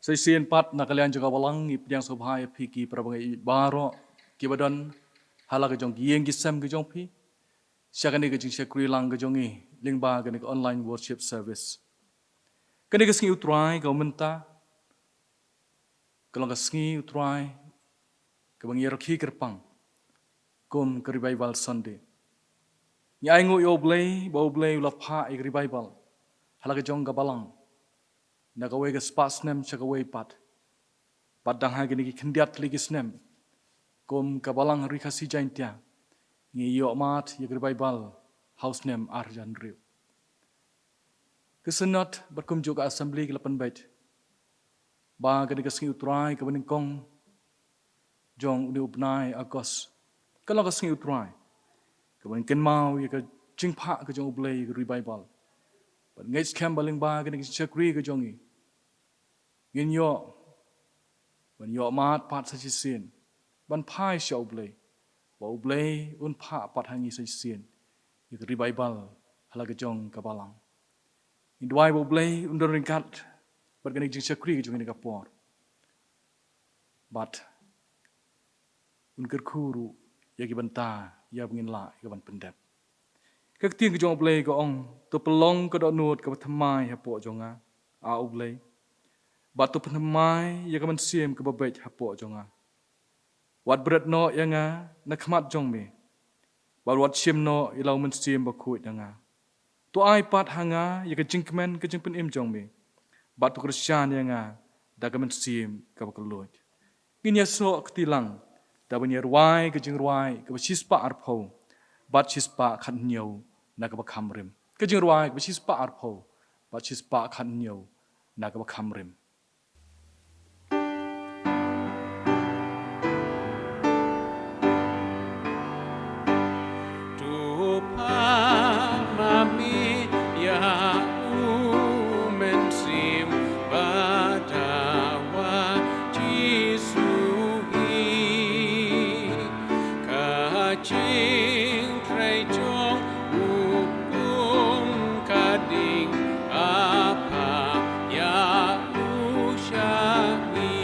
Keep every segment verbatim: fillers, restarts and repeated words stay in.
Sa shisien pat na ka liang jong ka Balang ngi pdiang sngewbha ïa phi ki para bangeit baroh kiba don ha la ka jong ki ïing ki sem ka jong phi sha kane ka jingshakri lang ka jong ngi lyngba kane ka online worship service. Kane ka sngi U Trai ka mynta ka long ka sngi U Trai kaba ngi ïarakhe kyrpang kum ka Revival Sunday. Ngi ainguh ïa U Blei ba U Blei u la phah ïa ka Revival ha la ka jong ka Balang na kawei ka spah snem sha kawei pat. Bad dang ha kine ki khyndiat tylli ki snem kum ka Balang Ri Khasi Jaiñtia ngi ïoh mad ïa ka Revival ha u snem ar hajar hynriew. Ka Synod bad kumjuh ka Assembly ki la pynbeit ba kane ka sngi U Trai kaba nyngkong jong une u bnai August ka long ka sngi U Trai kaba ngin kynmaw ïa ka jingphah ka jong U Blei ïa ka Revival. Bad ngeit skhem ba lyngba kane ka jingshakri ka jong ngi ngin ïoh ban ïoh mad pat sa shisien ban phai sha U Blei, ba U Blei un phah pat ha ngi sa shisien ïa ka Revival ha la ka jong ka Balang. Ngin duwai ba U Blei un don ryngkat bad kane ka jingshakri ka jong ngi ha kane ka por. Bad un kyrkhu ruh ïa ki bynta ïa ba ngin lah ïa ka ban pyndep. Ka ktien ka jong U Blei ka ong, to pynlong ka dohnud kaba thymmai hapoh jong nga, A U Blei, bad to pynthymmai ïa ka mynsiem kaba beit hapoh jong nga. Wat bret noh ïa nga na khmat jong me, bad wat shim noh ïa la u Mynsiem Bakhuid na nga. To ai pat ha nga ïa ka jingkmen ka jingpynim jong me, bad to kyrshan ïa nga da ka mynsiem kaba kylluid. Ngin ïasoh kti lang da ban ïarwai ka jingrwai kaba shispah arphew bad shispah khathynñiew na kaba kham rim. Ka jingrwai kaba shispah arphew bad shispah khathynñiew na kaba kham rim. To phah ma me ïa u Mynsiem Badawa Jisu hi. Ka jingtrei jong u kum ka dieng, a phah ïa u sha ngi.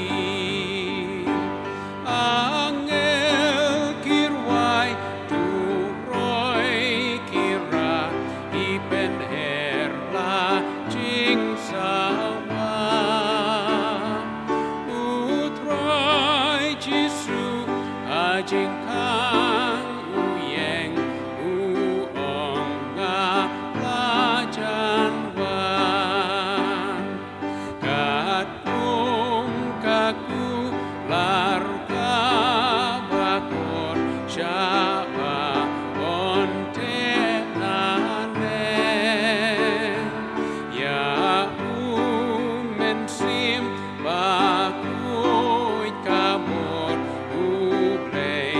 Angel ki rwai, turoi ki rah, i pynher la jingsawa. U Trai Jisu ha jingkhang u ïeng, u ong, nga la jan wan. Katkum ka kular kaba kut, sha ba un teh naneng. Ïa u Mynsiem Bakhuid ka mut U Blei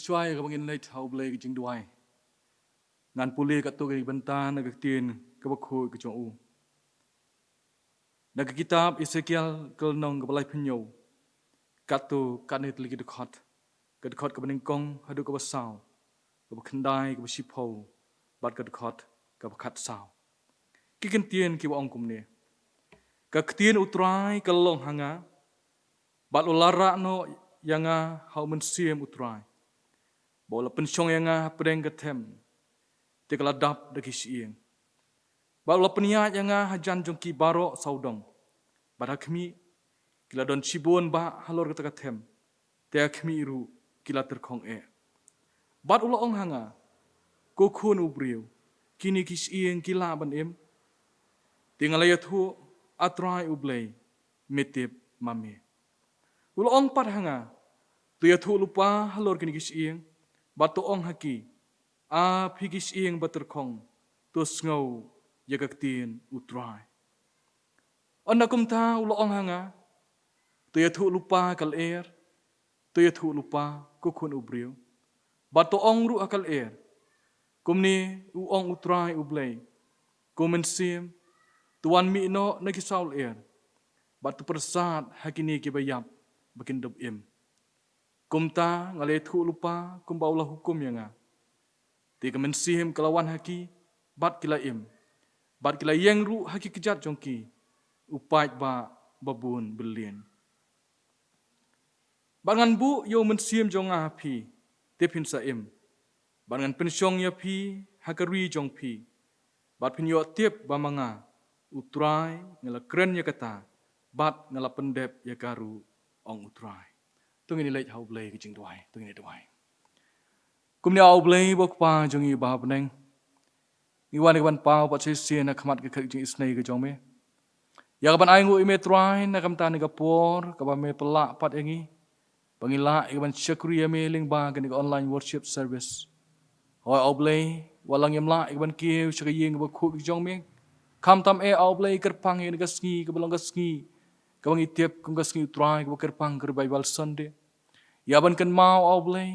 Shuwa ïa kaba ngin leit ha U Blei ka jingduwai, ngan pule katto katne bynta na ka ktien kaba khuid ka jong u. Na ka kitab Esekiel ka lynnong kaba laiphew hynñiew, katto katne tylli ki dkhot, ka dkhot kaba nyngkong haduh kaba saw, kaba khyndai, kaba shiphew, bad ka dkhot kaba khatsaw. Ki kyntien kiba ong kumne: Ka ktien U Trai ka long ha nga, bad u la rah noh ïa nga ha U Mynsiem U Trai, ba u la pynshong ïa nga hapdeng ka them, te ka la dap da ki shyieng. Bad u la pynïaid ïa nga hajan jong ki baroh sawdong, bad ha khmih ki la don shibun bah halor kata ka them, te ha khmih ruh ki la tyrkhong eh. Bad u la ong ha nga: Ko khun u briew, kine ki shyieng ki lah ban im? Te nga la ïathuh: A Trai U Blei, me tip ma me. U la ong pat ha nga: To ïathuh lypa halor kine ki shyieng, bad to ong ha ki: A phi ki shyieng ba tyrkhong, to sngew ïa ka ktien U Trai. Ynda kumta u la ong ha nga: To ïathuh lypa ha ka lyer, to ïathuh lypa, ko khun u briew, bad to ong ruh ha ka lyer: Kumne u ong U Trai U Blei: Ko mynsiem, to wan mih noh na ki saw lyer, bad to pyrsad ha kine kiba ïap ba kin dup im. Kumta nga la ïathuh lypa kumba u la hukum ïa nga. Te ka mynsiem ka la wan ha ki, bad ki la im, bad ki la ïeng ruh ha ki kjat jong ki, u paidbah ba bun byllion. Bad ngan buh ïa U Mynsiem jong nga ha phi, te phin sa im, bad ngan pynshong ïa phi ha ka ri jong phi, bad phin ïoh tip ba ma nga, U Trai, nga la kren ïa kata, bad nga la pyndep ïa ka ruh, ong U Trai. To ngin ïa leit ha U Blei ka jingduwai, to ngin ïa duwai. Kumne, A U Blei, U Kpa jong ngi uba ha bneng, ngi wan ïa ka ban paw pat shisien ha khmat ka khet jingisynei ka jong me, ïa ka ban ainguh ïa me Trai na ka bynta kane ka por kaba me pynlah pat ïa ngi, ba ngin lah ïa ka ban shakri ïa me lyngba kane ka online worship service. Hooid A U Blei, wat la ngim lah ïa ka ban kiew sha ka ïing kaba khuid ka jong me, khamtam eh A U Blei, kyrpang ïa kane ka sngi kaba long ka sngi kaba ngi tip kum ka sngi U Trai kaba kyrpang, ka Revival Sunday. Ïa ban kynmaw A U Blei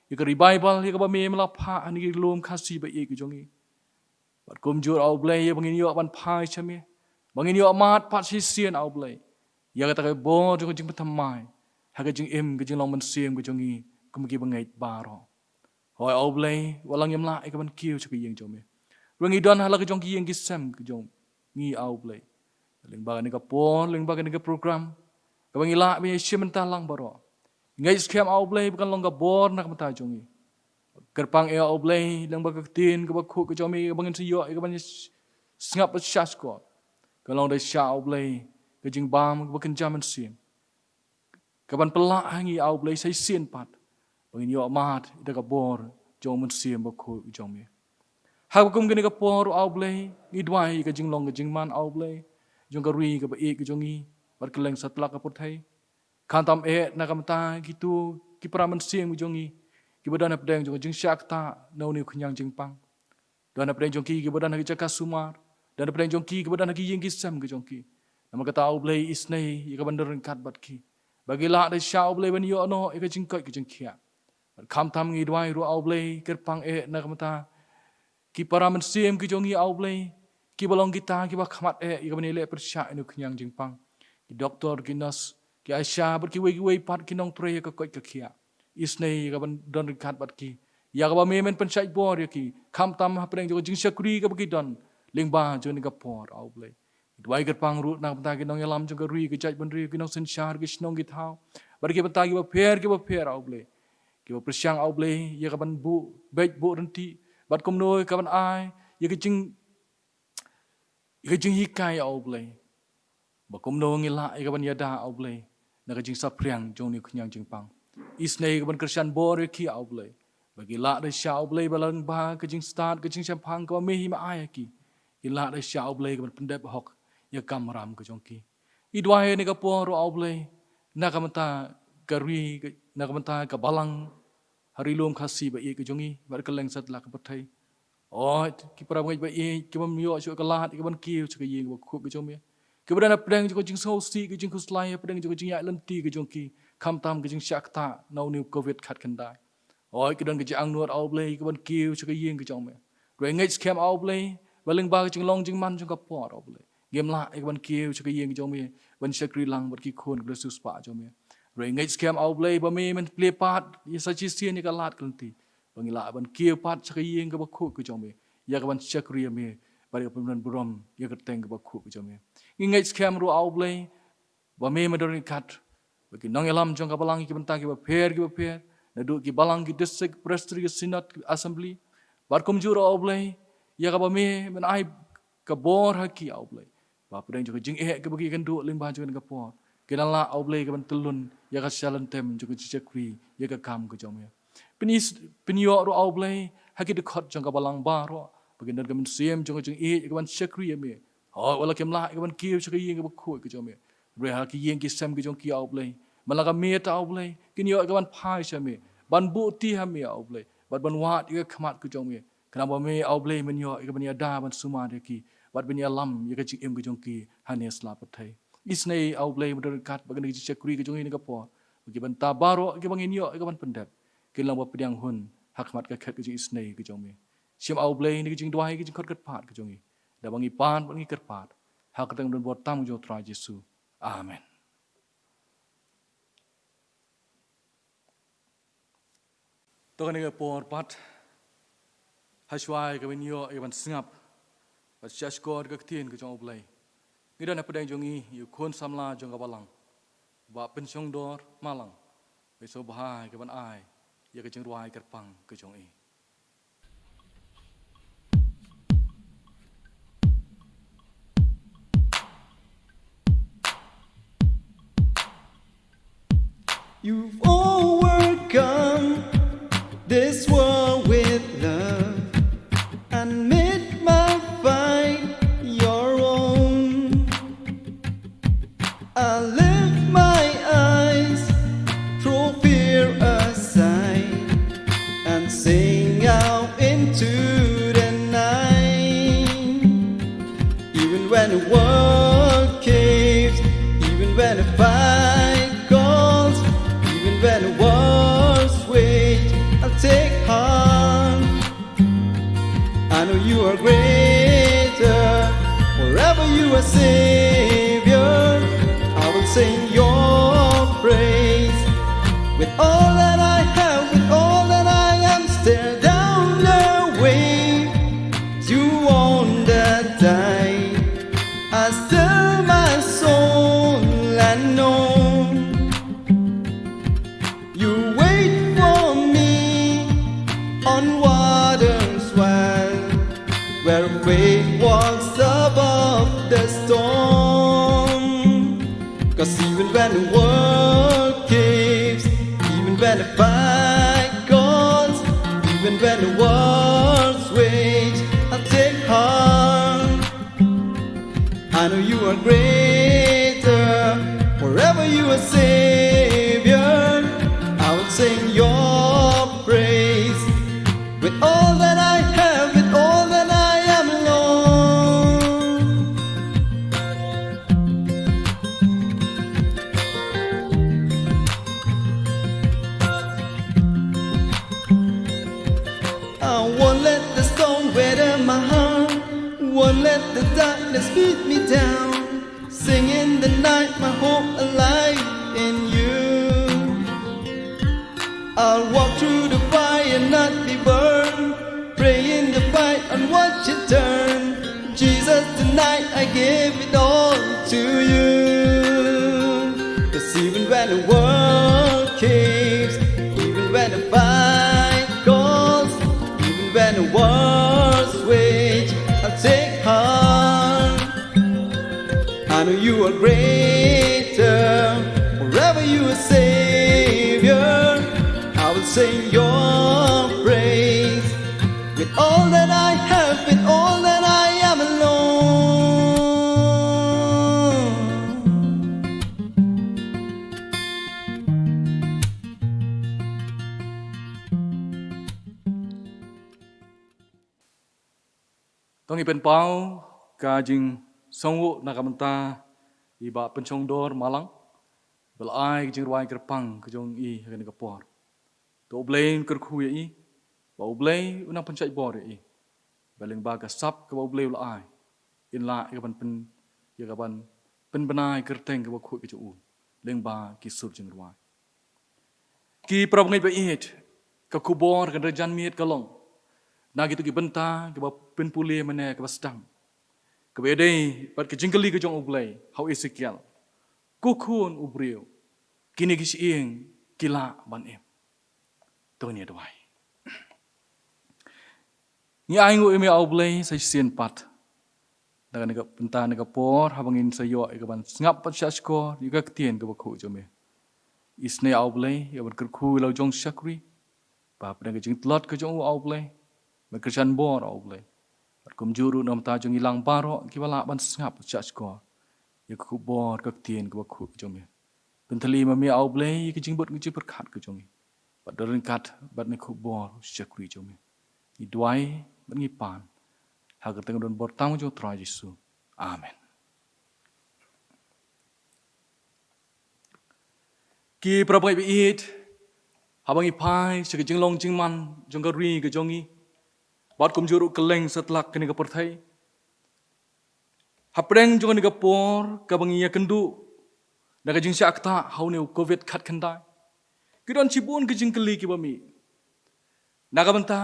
ïa ka revival ïa kaba me me la phah ha kine ki lum Khasi ba ïeit ka jong ngi. Bad kumjuh A U Blei, ïa ba ngin ïoh ban phai sha me, ba ngin ïoh mad pat shisien A U Blei ïa kata ka bor jong ka jingpynthymmai ha ka jingim ka jinglong mynsiem ka jong ngi kum ki bangeit baroh. Hooid A U Blei, wat la ngim lah ïa ka ban kiew sha ka ïing jong me, ruh ngi don ha la ka jong ki ïing ki sem ka jong ngi A U Blei. Lyngba kane ka por, lyngba kane ka program, kaba ngi lah ban ïa shim bynta lang baroh, ngeit skhem A U Blei ba kan long ka bor na ka bynta jong ngi. Kyrpang eh A U Blei, lyngba ka ktien kaba khuid ka jong me, kaba ngin sa ïoh ïa ka ban ïa sngap bad shahshkor, kan long da shisha A U Blei ka jingbam kaba kynja mynsiem, ka ban pynlah ha ngi A U Blei sa shisien pat, ba ngin ïoh mad ïa ka bor jong U Mynsiem Bakhuid jong me. Ha kaba kum kane ka por A U Blei, ngi duwai ïa ka jinglong ka jingman A U Blei jong ka ri kaba ïeit ka jong ngi bad kylleng satlak ka pyrthei. Khamtam eh na ka bynta kito ki para mynsiem ka jong ngi kiba don hapdeng jong ka jingshah ktah na une u khñiang jingpang. Don hapdeng jong ki kiba don ha ki jaka sumar, don hapdeng jong ki kiba don ha ki ïing ki sem ka jong ki. Namar kata A U Blei, isynei ïa ka ban don ryngkat bad ki, ba ki lah da shisha A U Blei ban ïoh noh ïa ka jingkoit ka jingkhiah. Bad khamtam ngi duwai ruh A U Blei, kyrpang eh na ka bynta ki para mynsiem ki jong ngi A U Blei, kiba long kita kiba khmat eh ïa ka ban ïaleh pyrshah ïa une u khñiang jingpang, ki doktor, ki nurse, ki ASHA bad kiwei kiwei pat ki nongtrei ïa ka koit ka khiah. Isynei ïa ka ban don ryngkat bad ki, ïa kaba me men pynshait bor ïa ki, khamtam hapdeng jong ka jingshakri kaba ki don lyngba jong kane ka por A U Blei. Duwai kyrpang ruh na ka bynta ki nongïalam jong ka ri ka jaitbynriew, ki nongsynshar ki shnong ki thaw, bad ki bynta kiba pher kiba pher A U Blei, kiba pyrshang A U Blei ïa ka ban buh beit buh ryntih, bad kumno ïa ka ban ai ïa ka jing ïa ka jinghikai A U Blei, ba kumno ngi lah ïa ka ban ïada A U Blei na ka jingsaphriang jong une u khñiang jingpang. Isynei ïa ka ban kyrshan bor ïa ki A U Blei, ba ki lah da shisha A U Blei ba lyngba ka jingstad ka jingshemphang kaba me hi me ai ha ki, ki lah da shisha A U Blei ka ban pyndep hok ïa ka kamram ka jong ki. Ngi duwai ha kane ka por A U Blei, na ka bynta ka ri, na ka bynta ka balang ha Ri Lum Khasi ba ïeit ka jong ngi bad kylleng satlak ka pyrthei. Hooid ki para bangeit ba ïeit kiba ym ïoh shuh ka lad ïa ka ban kiew sha ka ïing bakhuid ka jong me, kiba don hapdeng jong ka jingsngewsih ka jingkhuslai, hapdeng jong ka jingïaid lynti ka jong ki, khamtam ka jingshah ktah na une u Covid khatkhyndai. Hooid, ki don ka jingangnud, A U Blei, ka ban kiew sha ka ïing ka jong me. Hynrei ngeit skhem, A U Blei, ba lyngba ka jinglong jingman jong ka por, A U Blei, ngim lah ïa ka ban kiew sha ka ïing ka jong me ban shakri lang bad ki khun kiba la siewspah jong me. Hynrei ngeit skhem, A U Blei, ba me men plie pat ïa sa shisien ïa ka lad ka lynti ba ngi lah ban kiew pat sha ka ïing kaba khuid ka jong me, ïa ka ban shakri ïa me bad ïa ka ban burom ïa ka kyrteng kaba khuid ka jong me. Ngi ngeit skhem ruh, A U Blei, ba me men don ryngkat bad ki nongïalam jong ka balang, ki bynta kiba pher kiba pher, naduh ki balang, ki district, presbytery, ki synod, ki assembly, bad kumjuh ruh, A U Blei, ïa kaba me men ai ka bor ha ki, A U Blei, ba hapdeng jong ka jingeh kaba ki kynduh lyngba jong kane ka por, kin lah, A U Blei, ka ban tyllun ïa ka shalynter jong ka jingshakri ïa ka kam ka jong me. Pynïoh, pynïoh ruh, A U Blei, ha ki dkhot jong ka balang baroh ba kin don ka mynsiem jong ka jingïeit ïa ka ban shakri ïa me. Hooid, wat la kim lah ïa ka ban kiew sha ka ïing kaba khuid ka jong me, hynrei ha ki ïing ki sem ki jong ki, A U Blei, man la ka miet, A U Blei, kin ïoh ïa ka ban phai sha me, ban buh kti ha me, A U Blei, bad ban wad ïa ka khmat ka jong me, khnang ba me, A U Blei, men ïoh ïa ka ban ïada ban sumar ïa ki bad ban ïalam ïa ka jingim ka jong ki ha ne sla pyrthei. Isynei, A U Blei, men don ryngkat bad kane ka jingshakri ka jong ngi ha kane ka por, ba ki bynta baroh kiba ngin ïoh ïa ka ban pyndep kin long ba pdiang hun ha khmat ka khet ka jingisynei ka jong me. Shim, A U Blei, ïa kane ka jingduwai, ka jingkhot kyrpad ka jong ngi, da ba ngi pan bad ngi kyrpad ha ka kyrteng donbor tam jong U Trai Jisu. Amen. To, ha kane ka por pat, ha shuwa ïa ka ban ïoh ïa ka ban sngap bad shahshkor ka ktien ka jong U Blei, ngi don hapdeng jong ngi ïa u khun samla jong ka balang, Bah Pynshongdor Malang, ba i sngewbha ïa ka ban ai ïa ka jingrwai kyrpang ka jong i. You've overcome this world with love and made my fight your own. I lift my eyes, throw fear aside, and sing out into the night. Even when the world caves, even when the fight calls, even when the war's waged, I'll take heart. I know you are greater, forever you are Savior. I will sing your praise. With all that I have, with all that I am, stare down the way to on the tide. I still my soul and know you wait for me on water's swell, where faith walks above the storm. 'Cause even when the world caves, even when the fight calls, even when the war's waged, I'll take heart. I know you are greater, forever you are Savior. I will sing your praise. With all that I have, with all that I am, Lord. I won't let the storm weather my heart, won't let the darkness beat me down. Sing in the night, my hope alive in you. I'll walk through the fire, not be burned. Pray in the fight and watch it turn. Jesus, tonight I give it all to you. 'Cause even when the world caves, even when the fight calls, even when the war's waged, I'll take heart. I know you are greater, forever you are Savior. I will sing your praise. With all that I have, with all that I am, Lord. To ngin pynpaw ka jingsngewbha na ka bynta i Bah Pynshongdor Malang, ba la ai ka jingrwai kyrpang ka jong i ha kane ka por. To U Blei un kyrkhu ïa i, ba U Blei un nang pynshait bor ïa i. Ba lyngba ka sap kaba U Blei u la ai, in lah ïa ka ban pyn, ïa ka ban pynbna ïa ka kyrteng kaba khuid ka jong u lyngba ki sur jingrwai. Ki para bangeit ba ïeit, ka khubor kaba jan miet ka long na kito ki bynta kiba pynpule mynne kaba sdang, kaba ïadei bad ka jingkylli ka jong U Blei ha u Esekiel: Ko khun u briew, kine ki shyieng ki lah ban im? To ngin ïa duwai. Ngi ai nguh ïa me, A U Blei, sa shisien pat na kane ka bynta, na ka por haba ngin sa ïoh ïa ka ban sngap bad shahshkor ïa ka ktien kaba khuid jong me. Isynei, A U Blei, ïa ka ban kyrkhu ïa la u jong u shakri, ba hapdeng ka jingtlot ka jong u, A U Blei, me kyrshan bor, A U Blei. Bad kumjuh ruh na ka bynta jong ngi lang baroh kiba lah ban sngap bad shahshkor ïa ka khubor ka ktien kaba khuid jong me. Pyntylli ma me, A U Blei, ïa ka jingbud ka jingpyrkhat ka jong ngi, bad don ryngkat bad na ka khubor u shakri jong me. Ngi duwai bad ngi pan ha ka kyrteng kaba don bor tam jong u Trai Jisu. Amen. Ki para bangeit ba ïeit, haba ngi phai sha ka jinglong jingman jong ka ri ka jong ngi, bad kumjuh ruh kylleng satlak kane ka pyrthei, hapdeng jong kane ka por kaba ngi ïakynduh na ka jingshah ktah ha une u Covid khatkhyndai, ki don shibun ki jingkylli kiba mih. Na ka bynta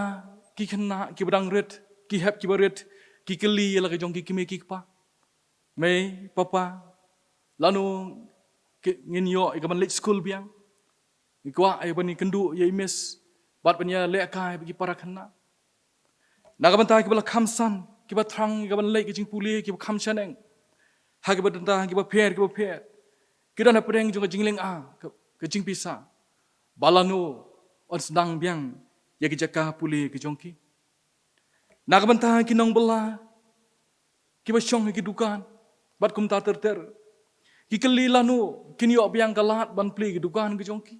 ki khynnah kiba dang rit, ki hep kiba rit, ki kylli ïa la ka jong ki kmie ki kpa: Mei, papa, lano ki, ngin ïoh ïa ka ban leit skul biang? Ngi kwah ïa ban ïakynduh ïa i miss bad ban ïalehkai bad ki para khynnah. Na ka bynta kiba la kham san, kiba thrang ïa ka ban leit ka jingpule, kiba kham shaneng ha kiba dang, kiba pher kiba pher, ki don hapdeng jong ka jinglynga ka, ka jingpisa, ba lano yn sdang biang ïa ki jaka pule ka jong ki. Na ka bynta ki nongbylla kiba shong ha ki dukan bad kumta ter ter, ki kylli lano kin ïoh biang ka lad ban plie ki dukan ka jong ki,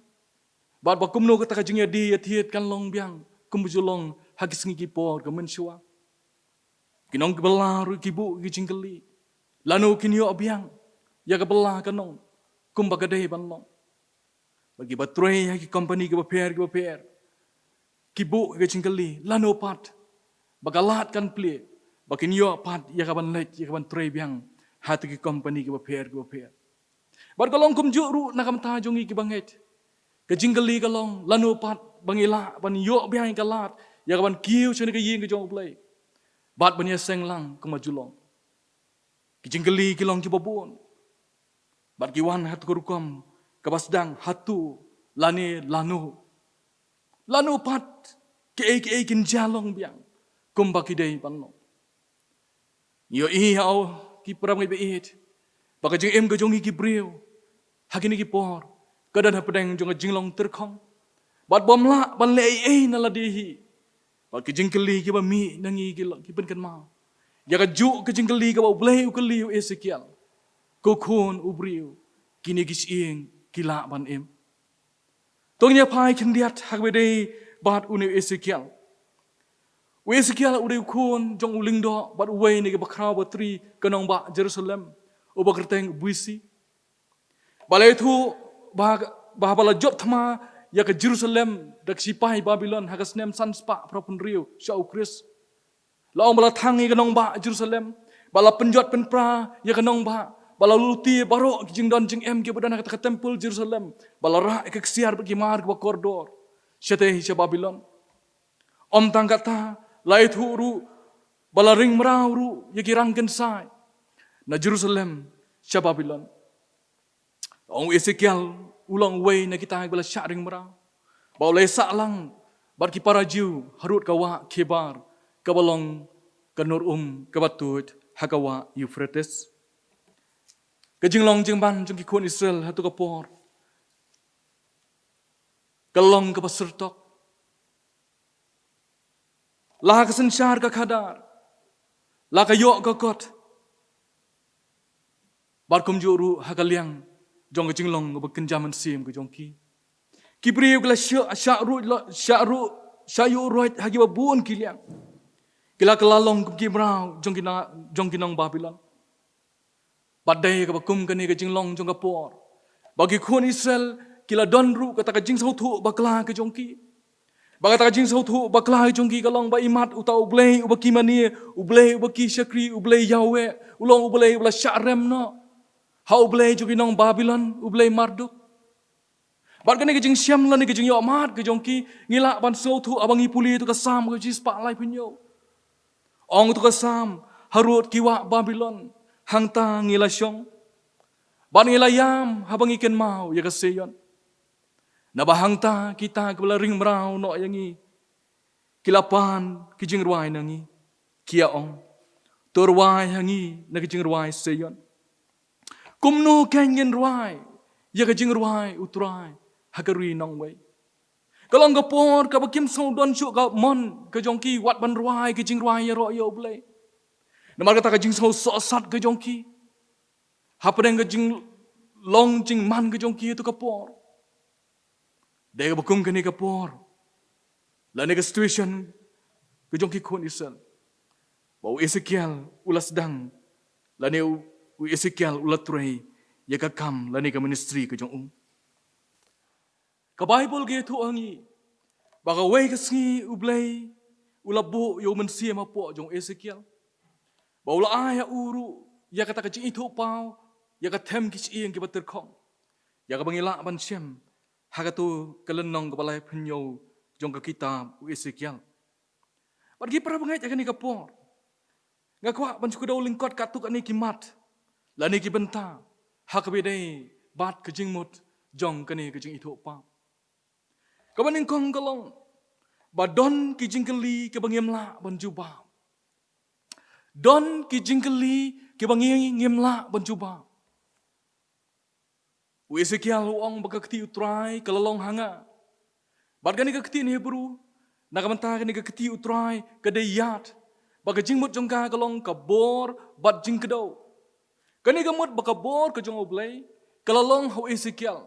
bad ba kumno kata ka jingïadie ïathied kan long biang kumba ju long ha ki sngi ki por ka mynshuwa. Ki nongbylla ruh ki buh ki jingkylli lano kin ïoh biang ïa ka bylla ka nong kumba ka dei ban long. Bad kiba trei ha ki kompani kiba pher kiba pher, ki buh ka jingkylli lano pat ba ka lad kan plie, ba kin ïoh pat ïa ka ban leit, ïa ka ban trei biang ha kito ki kompani kiba pher kiba pher. Bad ka long kumjuh ruh na ka bynta jong ngi kiba ngeit. Ka jingkylli ka long lano pat ba ngi lah ban ïoh biang ïa ka lad, ïa ka ban kiew sha kane ka ïing ka jong U Blei, bad ban ïaseng lang kumba ju long. Ki jingkylli ki long kiba bun, bad ki wan ha kato ka rukom kaba sdang: Hato, lane lano? Lano pat kiei kiei kin jia long biang kumba ki dei ban long? Ngi ïohi, ha, ki para bangeit ba ïeit, ba ka jingim ka jong ngi ki briew ha kine ki por ka don hapdeng jong ka jinglong tyrkhong, bad bym lah ban leh ei ei na lade hi. Bad ki jingkylli kiba mih na ngi ki long, ki pynkynmaw ïa kajuh ka jingkylli kaba U Blei u kylli ïa u Esekiel: Ko khun u briew, kine ki shyieng ki lah ban im? To ngin ïa phai khyndiat ha kaba ïadei bad une u Esekiel. U Esekiel u dei u khun jong u lyngdoh bad uwei na ki bakhraw batri ka nongbah Jerusalem, uba kyrteng Busi. Ba la ïathuh ba, ba haba la jop thma ïa ka Jerusalem da ki shipai Babilon ha ka snem san spah phra phew hynriew sha u Khrist, la ong ba la thang ïa ka nongbah Jerusalem, ba la pynjot pynpra ïa ka nongbah, ba la luti baroh ki jingdon jingem kiba don ha kata ka templ Jerusalem, ba la rah ïa ka ksiar bad ki mar kiba kordor shatei sha Babilon. Ym tang kata, la ïathuh ruh ba la ring mraw ruh ïa ki rang kynsai na Jerusalem sha Babilon. Ong u Esekiel u long uwei na kita kiba la shah ring mraw, ba u la ïasah lang bad ki para Jiw harud ka wah Kebar, kaba long ka nur um kaba tuid ha ka wah Euphrates. Ka jinglong jingman jong ki khun Israel ha kato ka por ka long kaba syrtok. La ha ka synshar ka khadar, la ka ïoh ka kot, bad kumjuh ruh ha ka liang jong ka jinglong kaba kynja mynsiem ka jong ki. Ki briew ki la shah, shah ruh, la, shah ruh, shah ïuh roit ha kiba bun ki liang. Ki la kylla long kum ki mraw jong ki na, jong ki nong Babilon. Bad dei kaba kum kane ka jinglong jong ka por, ba ki khun Israel ki la don ruh kata ka jingsngewthuh bakla ka jong ki. Ba kata ka jingsngewthuh bakla jong ki ka long ba imat uta U Blei uba ki mane, U Blei uba ki shakri, U Blei Yahweh, u long U Blei uba la shah rem noh ha u blei jong ki nong Babilon, U Blei Marduk. Bad kane ka jingshem lane ka jingïohmad ka jong ki, ngi lah ban sngewthuh haba ngi pule uta u Salm ka shispah laiphew hynñiew. Ong uta u Salm, harud ki wah Babilon, hangta ngi la shong. Bad ngi la ïam haba ngi kynmaw ïa ka Sion. Naba hangta kita kiba la ring mraw noh ïa ngi, ki la pan ki jingrwai na ngi, ki ïa ong, to rwai ha ngi na ki jingrwai Sion. Kumno kan ngin rwai ïa ka jingrwai U Trai ha ka ri nongwei? Ka long ka por kaba kim sngewdon shuh ka mon ka jong ki wat ban rwai ki jingrwai ïaroh ïa U Blei. Namar kata ka jingsngewsohsat ka jong ki hapdeng ka jinglong jingman ka jong ki ha uta ka por. Dei kaba kum kane ka por lane ka situation ka jong ki khun Israel, ba u Esekiel u la sdang, lane u, u Esekiel u la trei ïa ka kam lane ka ministry ka jong u. Ka Baibl ka ïathuh ha ngi ba kawei ka sngi U Blei u la buh ïa u mynsiem hapoh jong u Esekiel, ba u la ai ha u ruh ïa kata ka jingithuhpaw ïa ka them ki shyieng kiba tyrkhong, ïa kaba ngi lah ban shem ha kato ka lynnong kaba laiphew hynñiew jong ka kitab u Esekiel. Bad ki para bangeit, ha kane ka por nga kwah ban shu kdew lyngkot katto katne ki mat lane ki bynta ha kaba ïadei bad ka jingmut jong kane ka jingithuhpaw. Kaba nyngkong ka long ba don ki jingkylli kiba ngim lah ban jubab. Don ki jingkylli kiba ngi ngim lah ban jubab. U Esekiel u ong ba ka kti U Trai ka la long ha nga. Bad kane ka kti na Hebru, na ka bynta kane ka kti U Trai, ka dei ïaid. Bad ka jingmut jong ka ka long ka bor bad jingkdew. Kane ka mut ba ka bor ka jong U Blei ka la long ha u Esekiel.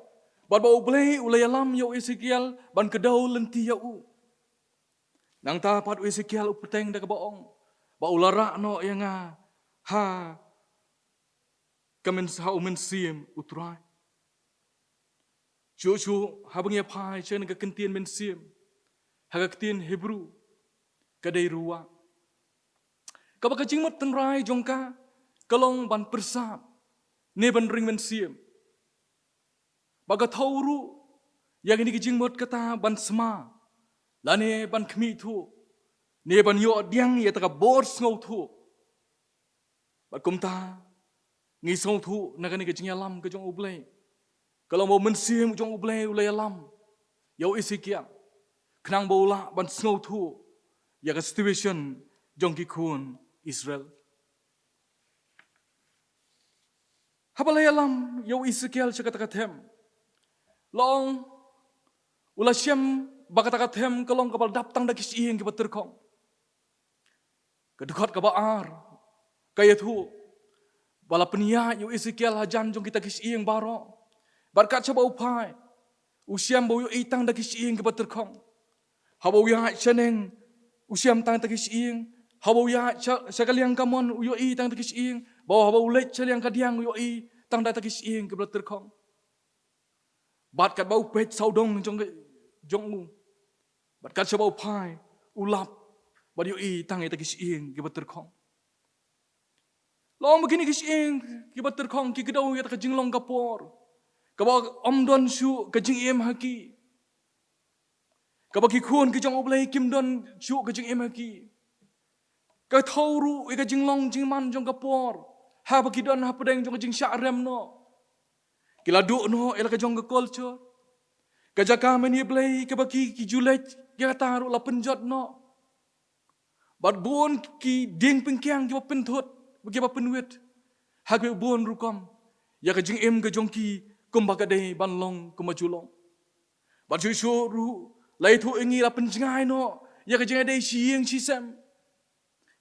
Bad ba U Blei u la ïalam ïa u Esekiel ban kdew lynti ïa u. Nangta pat u Esekiel u bteng da kaba ong ba u la rah noh ïa nga ha ka myn-, ha u mynsiem U Trai. Shuh shuh haba ngi ïa phai sha kane ka ktien mynsiem ha ka ktien Hebru, ka dei ruah. Kaba ka jingmut tynrai jong ka ka long ban pyrsad ne ban ring mynsiem. Ba ka thew ruh ïa kine ki jingmut kata ban sma lane ban khmih thuh ne ban ïoh pdiang ïa kata ka bor sngewthuh. Bad kumta ngi sngewthuh na kane ka jingïalam ka jong U Blei, ka long ba u mynsiem jong U Blei u la ïalam ïa u Esekiel khnang ba u lah ban sngewthuh ïa ka situation jong ki khun Israel. Haba la ïalam ïa u Esekiel sha kata ka them, la ong, u la shem ba kata ka them ka long kaba la dap tang da ki shyieng kiba tyrkhong. Ka dkhot kaba ar ka ïathuh ba la pynïaid ïa u Esekiel hajan jong kita ki shyieng baroh. Bad kat shaba u phai, u shem ba u ïohi tang da ki shyieng kiba tyrkhong. Haba u ïaid shaneng, u shem tang da ki shyieng. Haba u ïaid sha, sha ka liang kamon, u ïohi tang da ki shyieng. Bad haba u leit sha liang kadiang, u ïohi tang da ki shyieng kiba la tyrkhong. Bad katba u peit sawdong jong, jong u, bad kat shaba u phai, u lap bad ïohi tang ïa kita ki shyieng kiba tyrkhong. La ong ba kine ki shyieng kiba tyrkhong ki kdew ïa kata ka jinglong ka por kaba ym don shuh ka jingim ha ki, kaba ki khun ki jong U Blei kim don shuh ka jingim ha ki. Ka thew ruh ïa ka jinglong jingman jong ka por haba ki don hapdeng jong ka jingshah rem noh. Ki la duh noh ïa la ka jong ka culture. Ka jaka mane Blei kaba ki, ki ju leit ïa kata ruh la pynjot noh. Bad bun ki dieng pyngkiang kiba pynthut, kiba pynwit ha kiba bun rukom ïa ka jingim ka jong ki kumba ka dei ban long kumba ju long. Bad shuh shuh ruh la ïathuh ïa ngi la pynjngai noh ïa ka jingïadei shi ïing shi sem.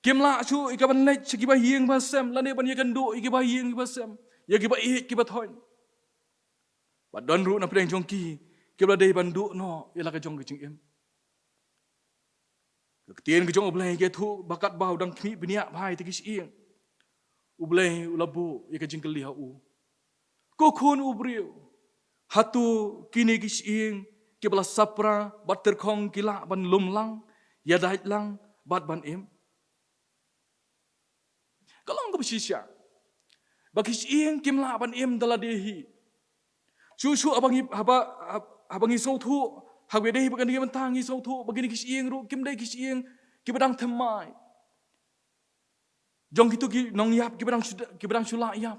Kim lah shuh ïa ka ban leit sha kiba ïing ba sem lane ban ïakynduh ïa kiba ïing kiba sem, ïa kiba ïeit kiba thoiñ. Bad don ruh na pdeng jong ki kiba la dei ban duh noh ïa la ka jong ka jingim. Ka ktien ka jong U Blei ka ïathuh ba katba u dang khmih bniah bha ïa kita ki shyieng, U Blei u la buh ïa ka jingkylli ha u, ko khun u briew, hato kine ki shyieng kiba la sapra bad tyrkhong ki lah ban lum lang, ïadait lang bad ban im. Ka long kaba shisha ba ki shyieng kim lah ban im da lade hi. Shuh shuh haba ngi, haba, hab-, haba ngi sngewthuh, haba dei ba kane ka bynta ngi sngewthuh ba kine ki shyieng ruh kim dei ki shyieng kiba dang thymmai jong kito ki nongïap kiba dang shu, kiba dang shu lah ïap.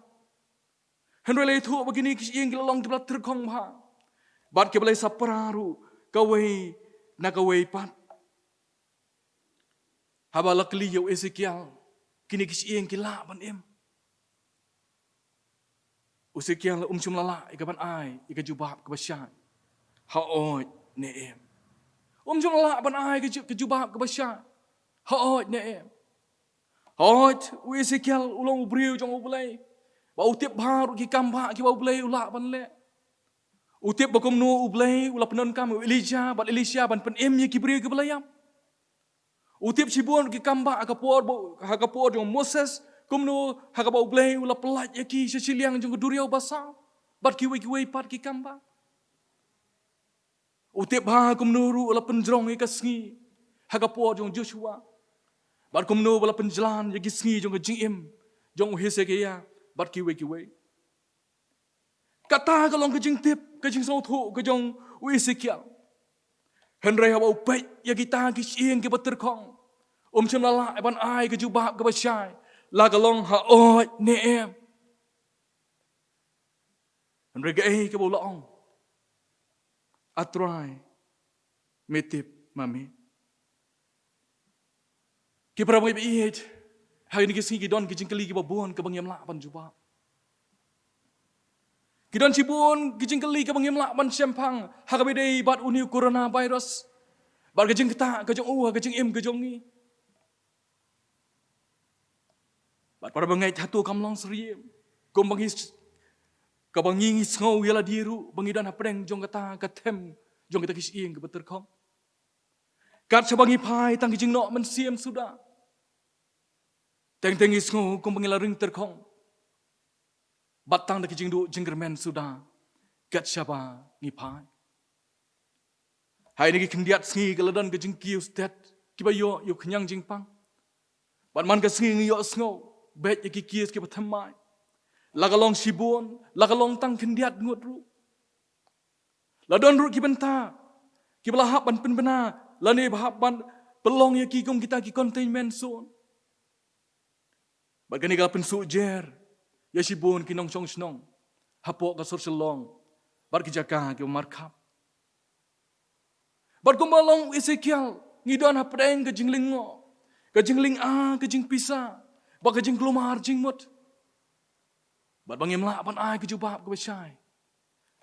Hynrei la ïathuh ba kine ki shyieng ki la long kiba la tyrkhong bha bad kiba la sapra ruh kawei na kawei pat. Haba la kylli ïa u Esekiel, kine ki shyieng ki lah ban im, u Esekiel um shym la lah ïa ka ban ai ïa ka jubab kaba shai, hooid ne em. Um shym la lah ban ai ka ju-, ka jubab kaba shai, hooid ne em. Hooid, u Esekiel u long u briew jong U Blei, ba u tip bha ruh ki kam bah kiba U Blei u lah ban leh. U tip ba kumno U Blei u la pyndonkam ïa u Elijah bad Elisha ban pynim ïa ki briew kiba la ïap. U tip shibun ki kam bah ha ka por ba, ha ka por jong u Moses, kumno ha kaba U Blei u la pyllait ïa ki sha shiliang jong ka duriaw Basan bad kiwei kiwei pat ki kam bah. U tip bha kumno ruh u la pynjrong ïa ka sngi ha ka por jong u Joshua bad kumno ba la pynjlan ïa ki sngi jong ka jingim jong u Hesekiah bad kiwei kiwei. Kata ka long ka jingtip, ka jingsngewthuh ka jong u Esekiel. Hynrei haba u peit ïa kita ki shyieng kiba tyrkhong, um shym la lah ban ai ka jubab kaba shai, la ka long hooid ne em. Hynrei kaei kaba u la ong? A Trai, me tip ma me. Ki para bangeit ba ïeit, ha kine ki sngi ki don ki jingkylli kiba bun kaba ngim lah ban jubab. Ki don shibun ki jingkylli kaba ngim lah ban shemphang ha kaba dei bad une u coronavirus bad ka jingktah ka jong u ha ka jingim ka jong ngi. Bad para bangeit, hato kam long syriem kumba ngi s-, kaba ngi, ngi sngew ïa lade ruh ba ngi don hapdeng jong kata ka them jong kita ki shyieng kiba tyrkhong? Kat shaba ngi phai tang ki jingnoh mynsiem suda, teng teng ngi sngew kumba ngi la ring tyrkhong bad tang da ki jingduh jingkyrmen suda kat shaba ngi phai. Ha kine ki khyndiat sngi ka la don ka jingkiew stet kiba ïoh ïa u khñiang jingpang. Bad man ka sngi ngi ïohsngew beit ïa ki case kiba thymmai. La ka long shibun, la ka long tang khyndiat ngut ruh. La don ruh ki bynta kiba la hap ban pynbna lane ba hap ban pynlong ïa ki kum kita ki containment zone. Bad kane ka la pynsuh jer ïa shibun ki nongshong shnong hapoh ka sor Shillong bad ki jaka kiba markhap. Bad kumba long u Esekiel, ngi don hapdeng ka jinglyngngoh, ka jinglynga, ka jingpisa bad ka jingkulmar jingmut. Bad ba ngim lah ban ai ka jubab kaba shai,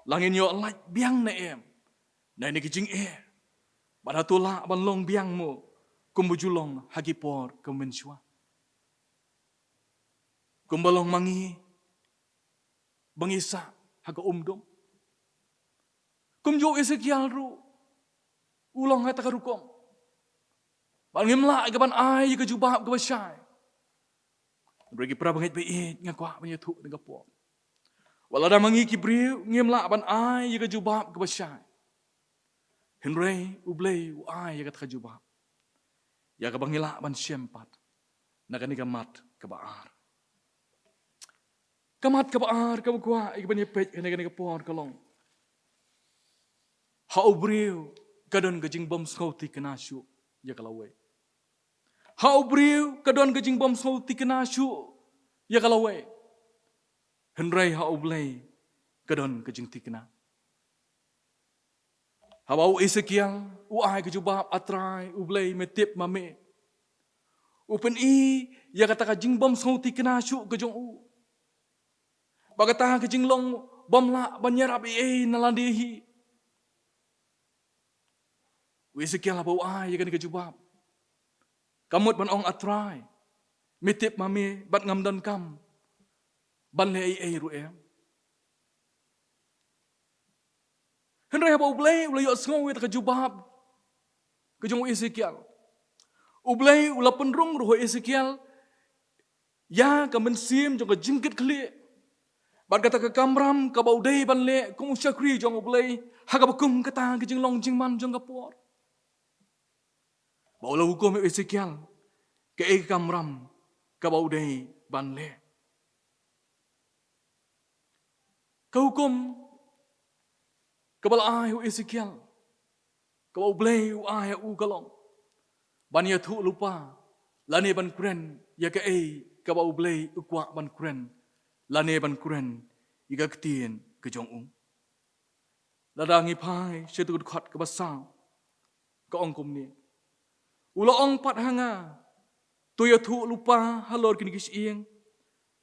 la ngin ïoh lait biang ne em na kine ki jingeh? Bad hato lah ban long biang mo kumba ju long ha ki por ka mynshuwa? Kumba long ma ngi ba ngi sah ha ka umdum, kumjuh u Esekiel ruh u long ha kata ka rukom. Bad ngim lah ka ban ai ïa ka jubab kaba shai. Hynrei ki para bangeit ba ïeit, nga kwah ban ïathuh ha kane ka por, wat lada ma ngi ki briew ngim lah ban ai ïa ka jubab kaba shai, hynrei U Blei u ai ïa kata ka jubab ïa kaba ngi lah ban shem pat na kane ka mat kaba ar. Ka mat kaba ar kaba kwah ïa kaban ïa peit ha kane ka por ka long: Ha u briew ka don ka jingbym sngewthikna shuh ïa ka lawei. Ha u briew ka don ka jingbym sngewthikna shuh ïa ka lawei, hynrei ha U Blei ka don ka jingthikna. Haba u Esekiel u ai ka jubab, A Trai U Blei, me tip ma me, u pyni ïa kata ka jingbym sngewthikna shuh ka jong u, ba kata ka jinglong bym lah ban ïarap ei ei na lade hi. U Esekiel haba u ai ïa kane ka jubab, kam mut ban ong, A Trai, me tip ma me bad ngam donkam ban leh ei ei ruh em. Hynrei haba U Blei u la ïohsngew ïa kata ka jubab ka jong u Esekiel, U Blei u la pynrung ruh ha u Esekiel ïa ka mynsiem jong ka jingkitkhlieh, Bad kata ka kamram kaba u dei ban leh kum u shakri jong U Blei ha kaba kum kata ka jinglong jingman jong ka por. Ba u la hukum ïa u Esekiel kaei ka kamram kaba u dei ban leh. Ka hukum kaba la ai ha u Esekiel, kaba U Blei u ai ha u ka long ban ïathuh lypa lane ban kren ïa kaei kaba U Blei u kwah ban kren lane ban kren ïa ka ktien ka jong u. Lada ngi phai sha ka dkhot kaba saw, ka ong kumne: U la ong pat ha nga, to ïathuh lypa halor kine ki shyieng,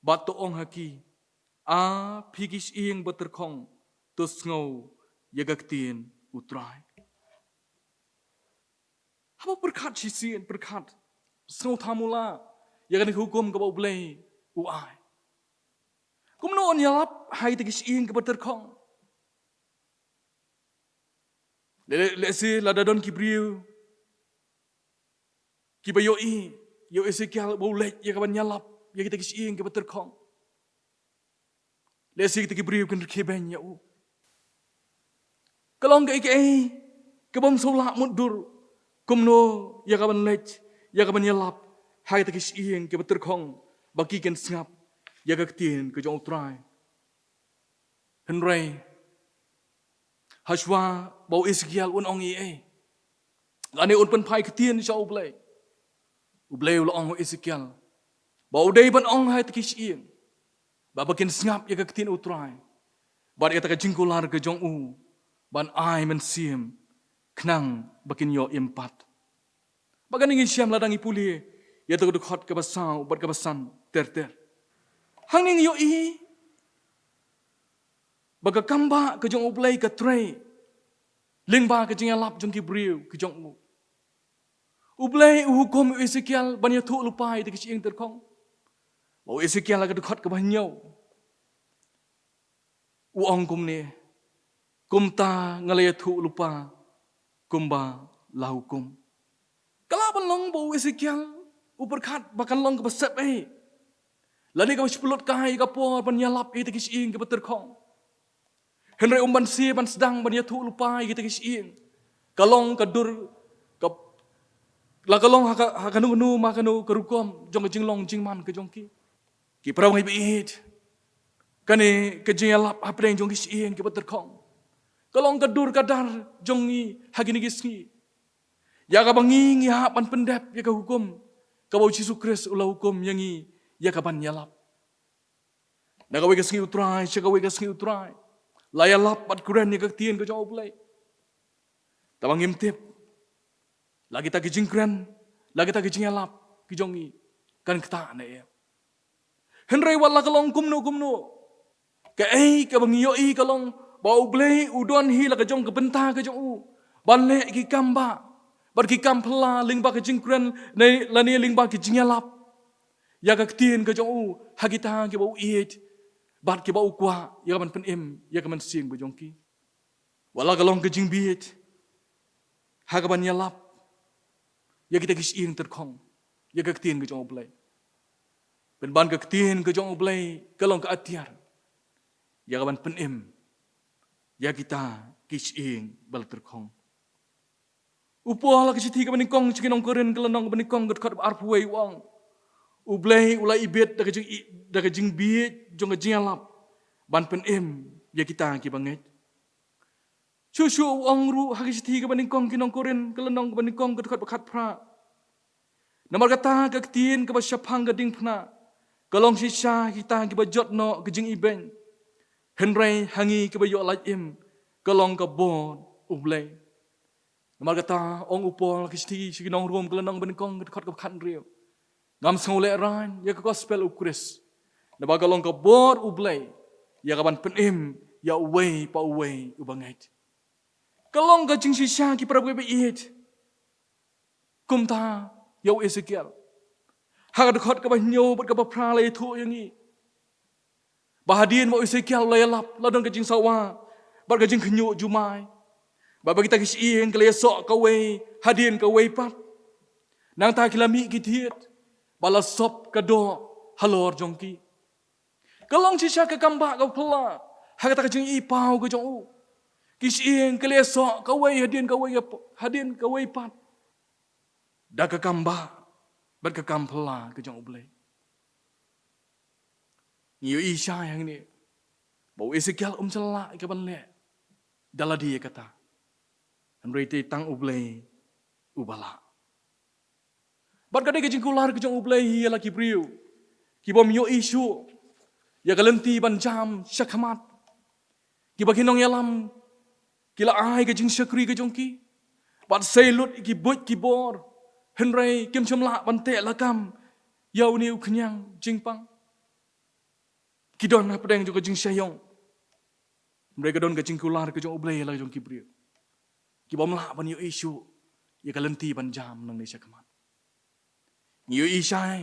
bad to ong ha ki, A phi ki shyieng batyrkhong, to sngew ïa ka ktien U Trai. Haba pyrkhat shisien, pyrkhat, sngewthuh mula ïa kane ka hukum kaba U Blei u ai. Kumno un ïalap ha kita ki shyieng kiba tyrkhong? Le, le, lehse lada don ki briew kiba ïohi ïa u Esekiel ba u leit ïa kaban ïalap ïa kita ki shyieng kiba tyrkhong, lehse kita ki briew kin rkhie beiñ ïa u. Ka long kaei kaei kabym sngewlah mutdur, kumno ïa kaban leit ïa kaban ïalap ha kita ki shyieng kiba tyrkhong ba ki kin sngap ïa ka ktien ka jong U Trai. Hynrei hashwa ba u Esekiel un ong ei ei, lane un pynphai ktien sha U Blei, U Blei u la ong ha u Esekiel ba u dei ban ong ha kita ki shyieng ba, ba kin sngap ïa ka ktien U Trai, bad ïa kata ka jingkular ka jong u ban ai mynsiem khnang ba kin ïoh im pat. Bad kane ngi shem lada ngi pule ïa kata ka dkhot kaba saw bad kaba san ter ter. Hangne ngi ïohi ba ka kambah ka jong U Blei ka trei lyngba ka jingïalap jong ki briew ki jong u. U Blei u hukum ïa u Esekiel ban ïathuh lypa ïa kita ki shyieng tyrkhong. Ba u Esekiel ha ka dkhot kaba hynñiew u ong kumne: Kumta nga la ïathuh lypa kumba la hukum. Ka lah ban long ba u Esekiel u pyrkhat ba kan long kaba sep ei, lane kaba shu pynlut kai ïa ka por ban ïalap ïa kita ki shyieng kiba tyrkhong. Hynrei um banse ban sdang ban ïathuh lypa ïa kita ki shyieng, ka long ka dur, ka, la ka long ha ka, ha kano kano ma kano ka rukom jong ka jinglong jingman ka jong ki. Ki para bangeit ba ïeit, kane ka jingïalap hapdeng jong ki shyieng kiba tyrkhong ka long ka dur ka dar jong ngi ha kine ki sngi, ïa kaba ngi ngi hap ban pyndep ïa ka hukum kaba u Jisu Khrist u la hukum ïa ngi ïa kaban ïalap. Na kawei ka sngi U Trai sha kawei ka sngi U Trai la ïalap bad kren ïa ka ktien ka jong U Blei. Tangba ngim tip la kita ki jingkren, la kita ki jingïalap ki jong ngi kan ktah ne em. Hynrei wat la ka long kumno kumno, kaei kaba ngi ïohi ka long ba U Blei u don hi la ka jong ka bynta ka jong u ban leh ki kam bah bad ki kam phylla lyngba ka jingkren ne lane lyngba ki jingïalap ïa ka ktien ka jong u ha kita kiba u ïeit bad kiba u kwah ïa kaban pynim ïa ka mynsiem ka jong ki. Wat la ka long ka jingbieit ha kaban ïalap ïa kita ki shyieng tyrkhong ïa ka ktien ka jong U Blei, pynban ka ktien ka jong U Blei ka long ka atiar ïa kaban pynim ïa kita ki shyieng ba la tyrkhong. U Paul ha ka shithi kaba nyngkong sha ki nong Korinth ka lynnong kaba nyngkong ka dkhot ba arphew wei u ong, U Blei u la ibit da ka jing, da ka jingbieit jong ka jingïalap ban pynim ïa kita kiba ngeit. Shuh shuh u ong ruh ha ka shithi kaba nyngkong ki nong Korinth ka lynnong kaba nyngkong ka dkhot ba khatphra, namar kata ka ktien kaba shaphang ka diengphna ka long shisha ha kita kiba jot noh ka jingibeiñ, hynrei ha ngi kiba ïoh lait im ka long ka bor U Blei. Namar kata ong u Paul ha ka shithi sha ki nong Rom ka lynnong ba nyngkong ka dkhot kaba khathynriew, ngam sngew lehraiñ ïa ka gospel U Khrist, naba ka long ka bor U Blei ïa kaban pynim ïa uwei pa uwei uba ngeit. Ka long ka jingshisha ki para bangeit ba ïeit. Kumta ïa u Esekiel ha ka dkhot kaba hynñiew bad kaba phra la ïathuh ïa ngi ba hadien ba u Esekiel u la ïalap la don ka jingsawa bad ka jingkhynñiuh jumai, ba, ba kita ki shyieng ki la ïasoh kawei hadien kawei pat. Nangta ki la mih ki thied bad la sop ka doh halor jong ki. Ka long shisha ka kambah ka phylla ha kata ka jingïohi paw ka jong u. Ki shyieng ki la ïasoh kawei hadien kawei, hadien kawei pat da ka kambah bad ka kam phylla ka jong U Blei. Ngi ïohi shai hangne ba u Esekiel um shym la lah ïa ka ban leh da lade ïa kata. Hynrei te tang U Blei uba lah. Bad ka dei ka jingkular ka jong U Blei hi ïa la ki briew ki bym ïohi shuh ïa ka lynti ban jam sha khmat. Kiba ki nongïalam ki la ai ka jingshakri ka jong ki bad sei lut ïa ki buit ki bor, hynrei kim shym lah ban teh lakam ïa une u khñiang jingpang. Ki don hapdeng jong ka jingshah ïong. Hynrei ka don ka jingkular ka jong U Blei ïa la jong ki briew ki bym lah ban ïohi shuh ïa ka lynti ban jam nangne sha khmat. Ngi ïohi shai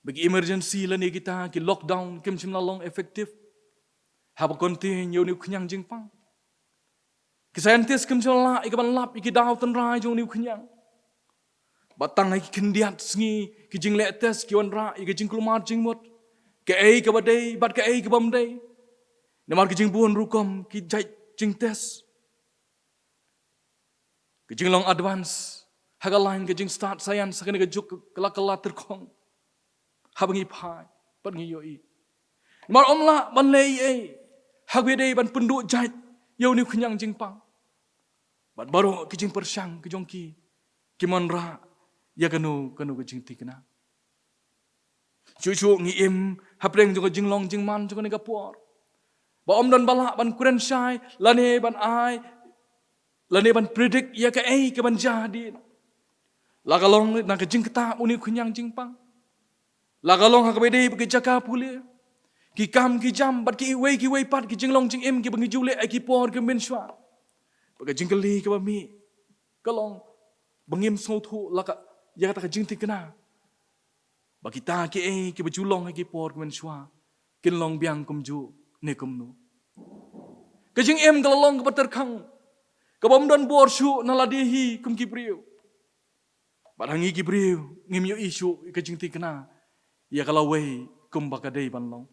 ba ki emergency lane kita ki lockdown kim shym la long effective haba contain ïa une u khñiang jingpang. Ki scientist kim shym la lah ïa ka ban lap ïa ki daw tynrai jong une u khñiang. Ba tang ha ki khyndiat sngi ki jingleh test ki wanrah ïa ka jingkulmar jingmut, kaei kaba dei bad kaei ka bym dei. Namar ki jingbun rukom ki jait jingtest. Ka jinglong advance ha ka lain ka jingstad science ha kane ka juk ka la, ka la tyrkhong haba ngi phai bad ngi ïohi. Namar ym lah ban leh ei ei ha kaba dei ban pynduh jait ïa une u khñiang jingpang. Bad baroh ki jingpyrshang ki jong ki kim wanrah ïa kano kano ka jingthikna. Shuh shuh ngi im hapdeng jong ka jinglong jingman jong kane ka por ba ym don ba lah ban kren shai lane ban ai lane ban predict ïa kaei ka ban jia hadien. La ka long na ka jingktah une u khñiang jingpang, la ka long ha kaba dei ba ki jaka pule, ki kam ki jam bad kiwei kiwei pat ki jinglong jingim kiba ngi ju leh ha ki por ki mynshuwa. Bad ka jingkylli kaba mih ka long ba ngim sngewthuh la ka ïa kata ka jingthikna ba kita kiei kiba ju long ha ki por ki mynshuwa kin long biang kumjuh ne kumno. Ka jingim ka la long kaba tyrkhang kaba ym don bor shuh na lade hi kum ki briew. Bad ha ngi ki briew ngim ïohi shuh ïa ka jingthikna ïa ka lawei kumba ka dei ban long.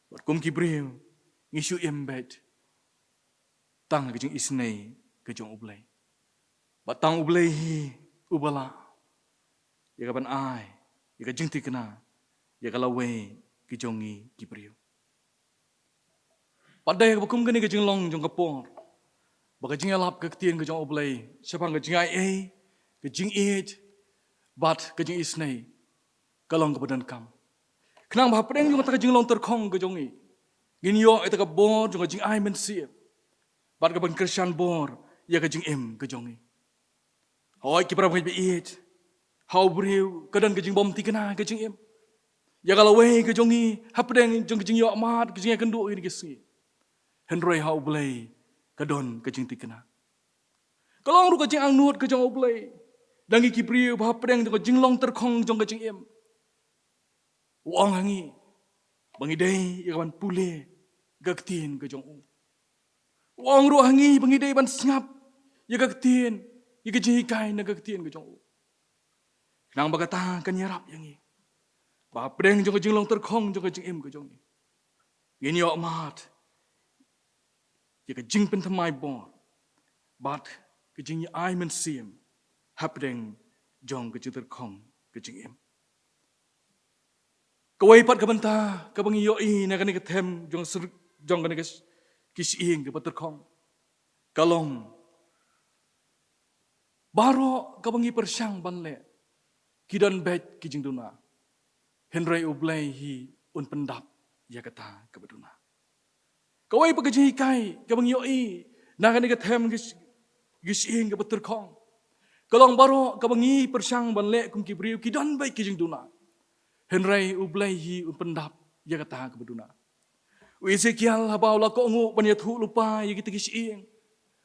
Bad kum ki briew ngi shu im beit tang ha ka jingisynei ka jong U Blei. Bad tang U Blei hi uba lah ïa ka ban ai ïa ka jingthikna ïa ka lawei ki jong ngi ki briew. Bad dei kaba kum kane ka jinglong jong ka por ba ka jingïalap ka ktien ka jong U Blei shaphang ka jingaiei, ka jingïeit bad ka jingisynei ka long kaba donkam. Khnang ba hapdeng jong kata ka jinglong tyrkhong ka jong ngi ngin ïoh ïa kata ka bor jong ka jingai mynsiem bad ka ban kyrshan bor ïa ka jingim ka jong ngi. Hooid ki para bangeit ba ïeit, ha u briew ka don ka jingbymthikna ka jingim ïa ka lawei ka jong ngi hapdeng jong ka jingïoh mad ka jingïakynduh ïa kine ki sngi. Hynrei ha U Blei ka don ka jingthikna. Ka long ruh ka jingangnud ka jong U Blei da ngi ki briew ba hapdeng jong ka jinglong tyrkhong jong ka jingim u ong ha ngi ba ngi dei ïa ka ban pule ka ktien ka jong u. U ong ruh ha ngi ba ngi dei ban sngap ïa ka ktien, ïa ka jinghikai na ka ktien ka jong u. Khnang ba kata kan ïarap ïa ngi ba hapdeng jong ka jinglong tyrkhong jong ka jingim ka jong ngi ngin ïoh mad ïa ka jingpynthymmai bor bad ka jingïai mynsiem hapdeng jong ka jingtyrkhong ka jingim. Kawei pat ka bynta kaba ngi ïohi na kane ka them jong ser-, jong kane ka sh-, ki shyieng kaba tyrkhong ka long baroh kaba ngi pyrshang ban leh ki don beit ki jingduna. Hynrei U Blei hi un pyndap ïa kata kaba duna. Kawei pat ka jinghikai kaba ngi ïohi na kane ka them ki sh-, ki shyieng kaba tyrkhong ka long baroh kaba ngi pyrshang ban leh kum ki briew ki don beit ki jingduna. Hynrei U Blei hi un pyndap ïa kata kaba duna. U Esekiel haba u la kohnguh ban ïathuh lypa ïa kita ki shyieng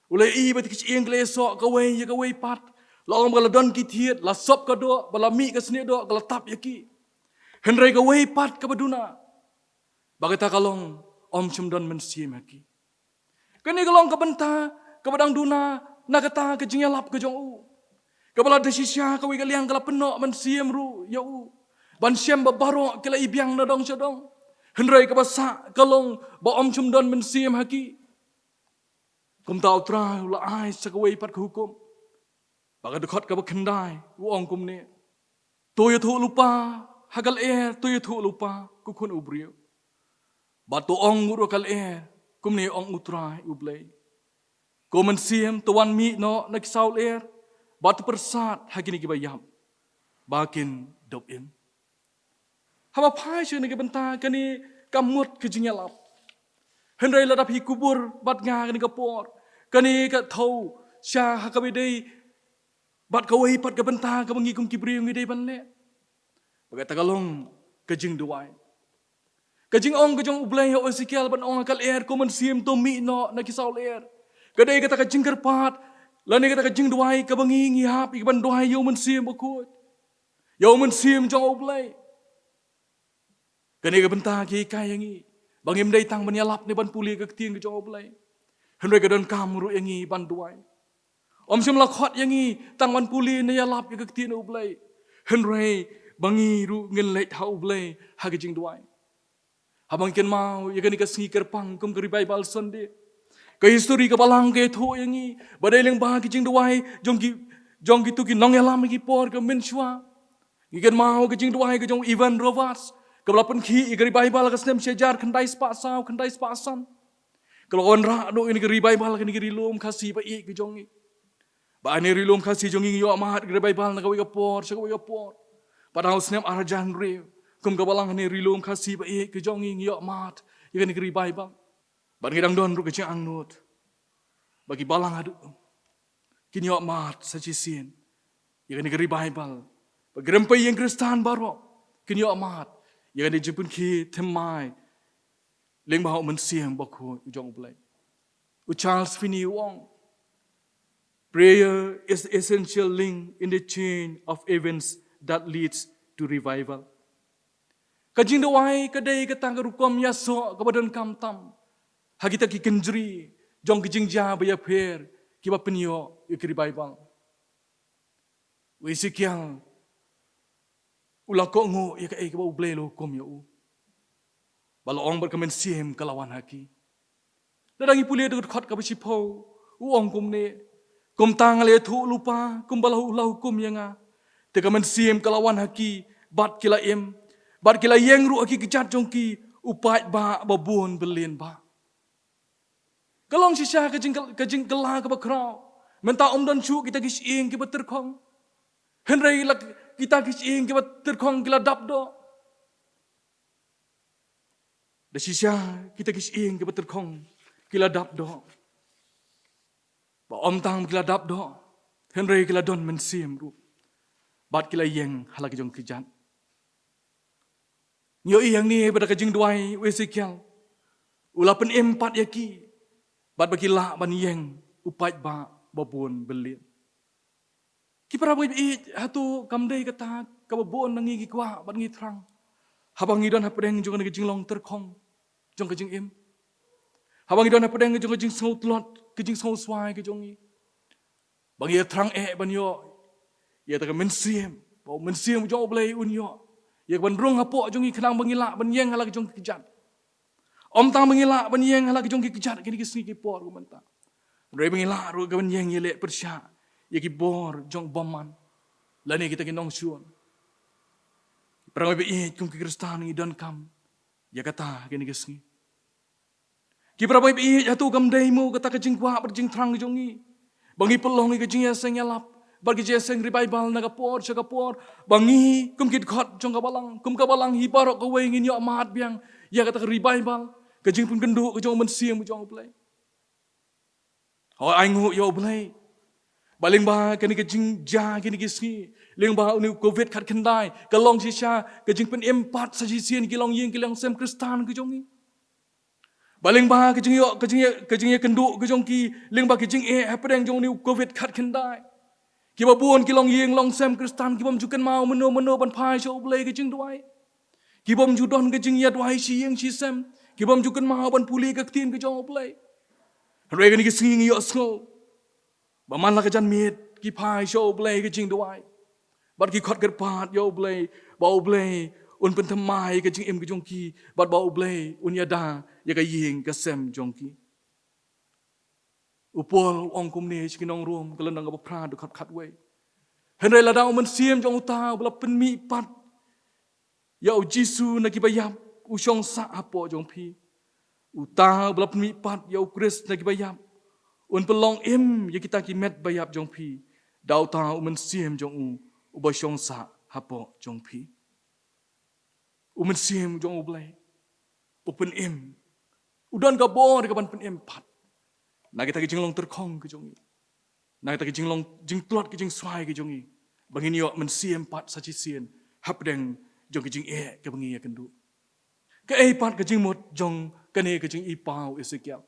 u la ïohi ba kita ki shyieng ki la ïasoh kawei ïa kawei pat. La ong ba la don ki thied, la sop ka doh, ba la mih ka snieh doh, ka la tap ïa ki. Hynrei kawei pat kaba duna ba kata ka long ym shym don mynsiem ha ki. Kane ka long ka bynta kaba dang duna na kata ka jingïalap ka jong u, kaba la da shisha kawei ka liang ka la pynnoh mynsiem ruh ïa u ban shem ba baroh ki la i biang na dong sha dong. Hynrei kaba sah ka long ba ym shym don mynsiem ha ki. Kumta U Trai u la ai sa kawei pat ka hukum. Ba ka dkhot kaba khyndai u ong kumne: To ïathuh lypa ha ka lyer, to ïathuh lypa, ko khun u briew. Bad to ong ruh ha ka lyer, kumne ong U Trai U Blei: Ko mynsiem, to wan mih noh na ki saw lyer, bad to pyrsad ha kine kiba ïap, ba kin dep im. Haba phai sha kane ka bynta, kane ka mut ka jingïalap. Hynrei lada phi kubur bad nga kane ka por, kane ka thew sha ha kaba dei bad kawei pat ka bynta kaba ngi kum ki briew ngi dei ban leh. Ba kata ka long ka jingduwai. Ka jingong ka jong U Blei ha u Esekiel ban ong ha ka lyer, ko mynsiem, to mih noh na ki saw lyer, ka dei kata ka jingkyrpad lane kata ka jingduwai kaba ngi, ngi hap ïa ka ban duwai ïa u Mynsiem Bakhuid, ïa u Mynsiem jong U Blei. Kane ka bynta ka hikai ïa ngi ba ngim dei tang ban ïalap ne ban pule ka ktien ka jong U Blei, hynrei ka donkam ruh ïa ngi ban duwai. Ym shym la khot ïa ngi tang ban pule ne ïalap ïa ka ktien U Blei, hynrei ba ngi ruh ngin leit ha U Blei ha ka jingduwai. Haba ngi kynmaw ïa kane ka sngi kyrpang kum ka Revival Sunday, ka histori ka Balang ka ïathuh ïa ngi ba dei lyngba ka jingduwai jong ki, jong kito ki nongïalam ha ki por ka mynshuwa. Ngi kynmaw ka jingduwai ka jong Evan Roberts, kaba la pynkhih ïa ka Revival ha ka snem shi hajar khyndai spah saw khyndai spah san. Ka la wanrah noh ïa kane ka Revival ha kane ka Ri Lum Khasi ba ïeit ka jong ngi. Ba ha kane ka Ri Lum Khasi jong ngi ngi ïoh mad ïa ka Revival na kawei ka por sha kawei ka por. Bad ha u snem ar hajar hynriew, kum ka Balang ha kane ka Ri Lum Khasi ba ïeit ka jong ngi ngi ïoh mad ïa kane ka Revival. Bad ngi dang don ruh ka jingangnud ba ki Balang haduh kin ïoh mad sa shisien ïa kane ka Revival. Ba ki rympei ïing Khristan baroh kin ïoh mad ïa kane ka jingpynkhih thymmai lyngba u Mynsiem Bakhuid u jong U Blei. U Charles Finney u ong: Prayer is the essential link in the chain of events that leads to revival. Ka jingduwai ka dei kata ka rukom ïasoh kaba donkam tam ha kita ki kynjri jong ki jingjia ba ïapher kiba pynïoh ïa ka Revival. U Esekiel u la kohnguh ïa kaei kaba U Blei u la hukum ïa u. Ba la ong bad ka mynsiem ka la wan ha ki. Lada ngi pule da ka dkhot kaba shiphew, u ong kumne: Kumta nga la ïathuh lypa kumba la hu-, la hukum ïa nga. Te ka mynsiem ka la wan ha ki, bad ki la im, bad ki la ïeng ruh ha ki kjat jong ki u paidbah ba bun byllienbah. Ka long shisha ka jing, ka jingkylla kaba khraw. Mynta ym don shuh kita ki shyieng kiba tyrkhong, hynrei la kita ki shyieng kiba tyrkhong ki la dap doh. Da shisha kita ki shyieng kiba tyrkhong ki la dap doh. Ba ym tang ki la dap doh, hynrei ki la don mynsiem ruh. Bad ki la ïeng ha la ki jong ki kjat. Ngi ïohi hangne ba da ka jingduwai u Esekiel u la pynim pat ïa ki, bad ba ki lah ban ïeng u paidbah ba bun byllien. Ki para bangeit, hato kam dei kata kaba bun na ngi ngi kwah bad ngi thrang haba ngi don hapdeng jong kane ka jinglong tyrkhong jong ka jingim? Haba ngi don hapdeng jong ka jingsngew tlot, ka jingsngew swai ka jong ngi, ba ngi ïa thrang eh ban ïoh ïa kata ka mynsiem, ba u Mynsiem jong U Blei un ïoh ïa ka ban rung hapoh jong ngi khnang ba ngi lah ban ïeng ha la ka jong ki kjat? Ym tang ba ngi lah ban ïeng ha la ka jong ki kjat kine ki sngi ki por kumta, hynrei ba ngi lah ruh ka ban ïeng ïaleh pyrshah ïa ki bor jong u bymman lane kita ki nongshun. Para bangeit, kum ki Khristan ngi donkam ïa kata kine ki sngi. Ki para bangeit, hato kam dei mo kata ka jingkwah bad jingthrang jong ngi ba ngi pynlong ïa ka jingïaseng ïalap bad ka jingïaseng revival na ka por sha ka por, ba ngi kum ki dkhot jong ka Balang, kum ka Balang hi baroh kawei ngin ïoh mad biang ïa kata ka revival, ka jingpynkynduh ka jong u Mynsiem jong U Blei? Hooid, ai nguh ïa U Blei ba lyngba kane ka jingjia kine ki sngi, lyngba une u covid khatkhyndai, ka long shisha ka jingpynim pat sa shisien ki longïing ki longsem Khristan ka jong ngi. Ba lyngba ka jingïoh, ka jingïoh, ka jingïakynduh ka jong ki lyngba ka jingeh hapdeng jong une u covid khatkhyndai, kiba bun ki longïing longsem Khristan ki bym ju kynmaw mynno mynno ban phai sha U Blei ka jingduwai. Ki bym ju don ka jingïaduwai shi ïing shi sem. Ki bym ju kynmaw ban pule ka ktien ka jong U Blei. Hynrei kine ki sngi ngi ïohsngew ba man la ka janmiet ki phai sha U Blei ka jingduwai, bad ki khot kyrpad ïa U Blei, ba U Blei Un pynthymmai ïa ka jingim ka jong ki, bad ba U Blei un ïada ïa ka ïing ka sem jong ki. U Paul u ong kumne sha ki nong Rom, ka lynnong kaba phra, dkhot khatwei: Hynrei lada U Mynsiem jong uta uba la pynmihpat ïa U Jisu na kiba ïap u shong sah hapoh jong phi, uta uba la pynmihpat ïa U Khrist na kiba ïap un pynlong im ïa kita ki met ba ïap jong phi da uta U Mynsiem jong u uba shong sah hapoh jong phi. U Mynsiem jong U Blei u pynim, u don ka bor ka ban pynim pat na kita ki jinglong tyrkhong ka jong ngi, na kita ki jinglong jingtlot, ki jingswai ka jong ngi, ba ngin ïoh mynsiem pat sa shisien hapdeng jong ki jingeh kaba ngi ïakynduh. Kaei pat ka jingmut jong kane ka jingipaw Esekiel?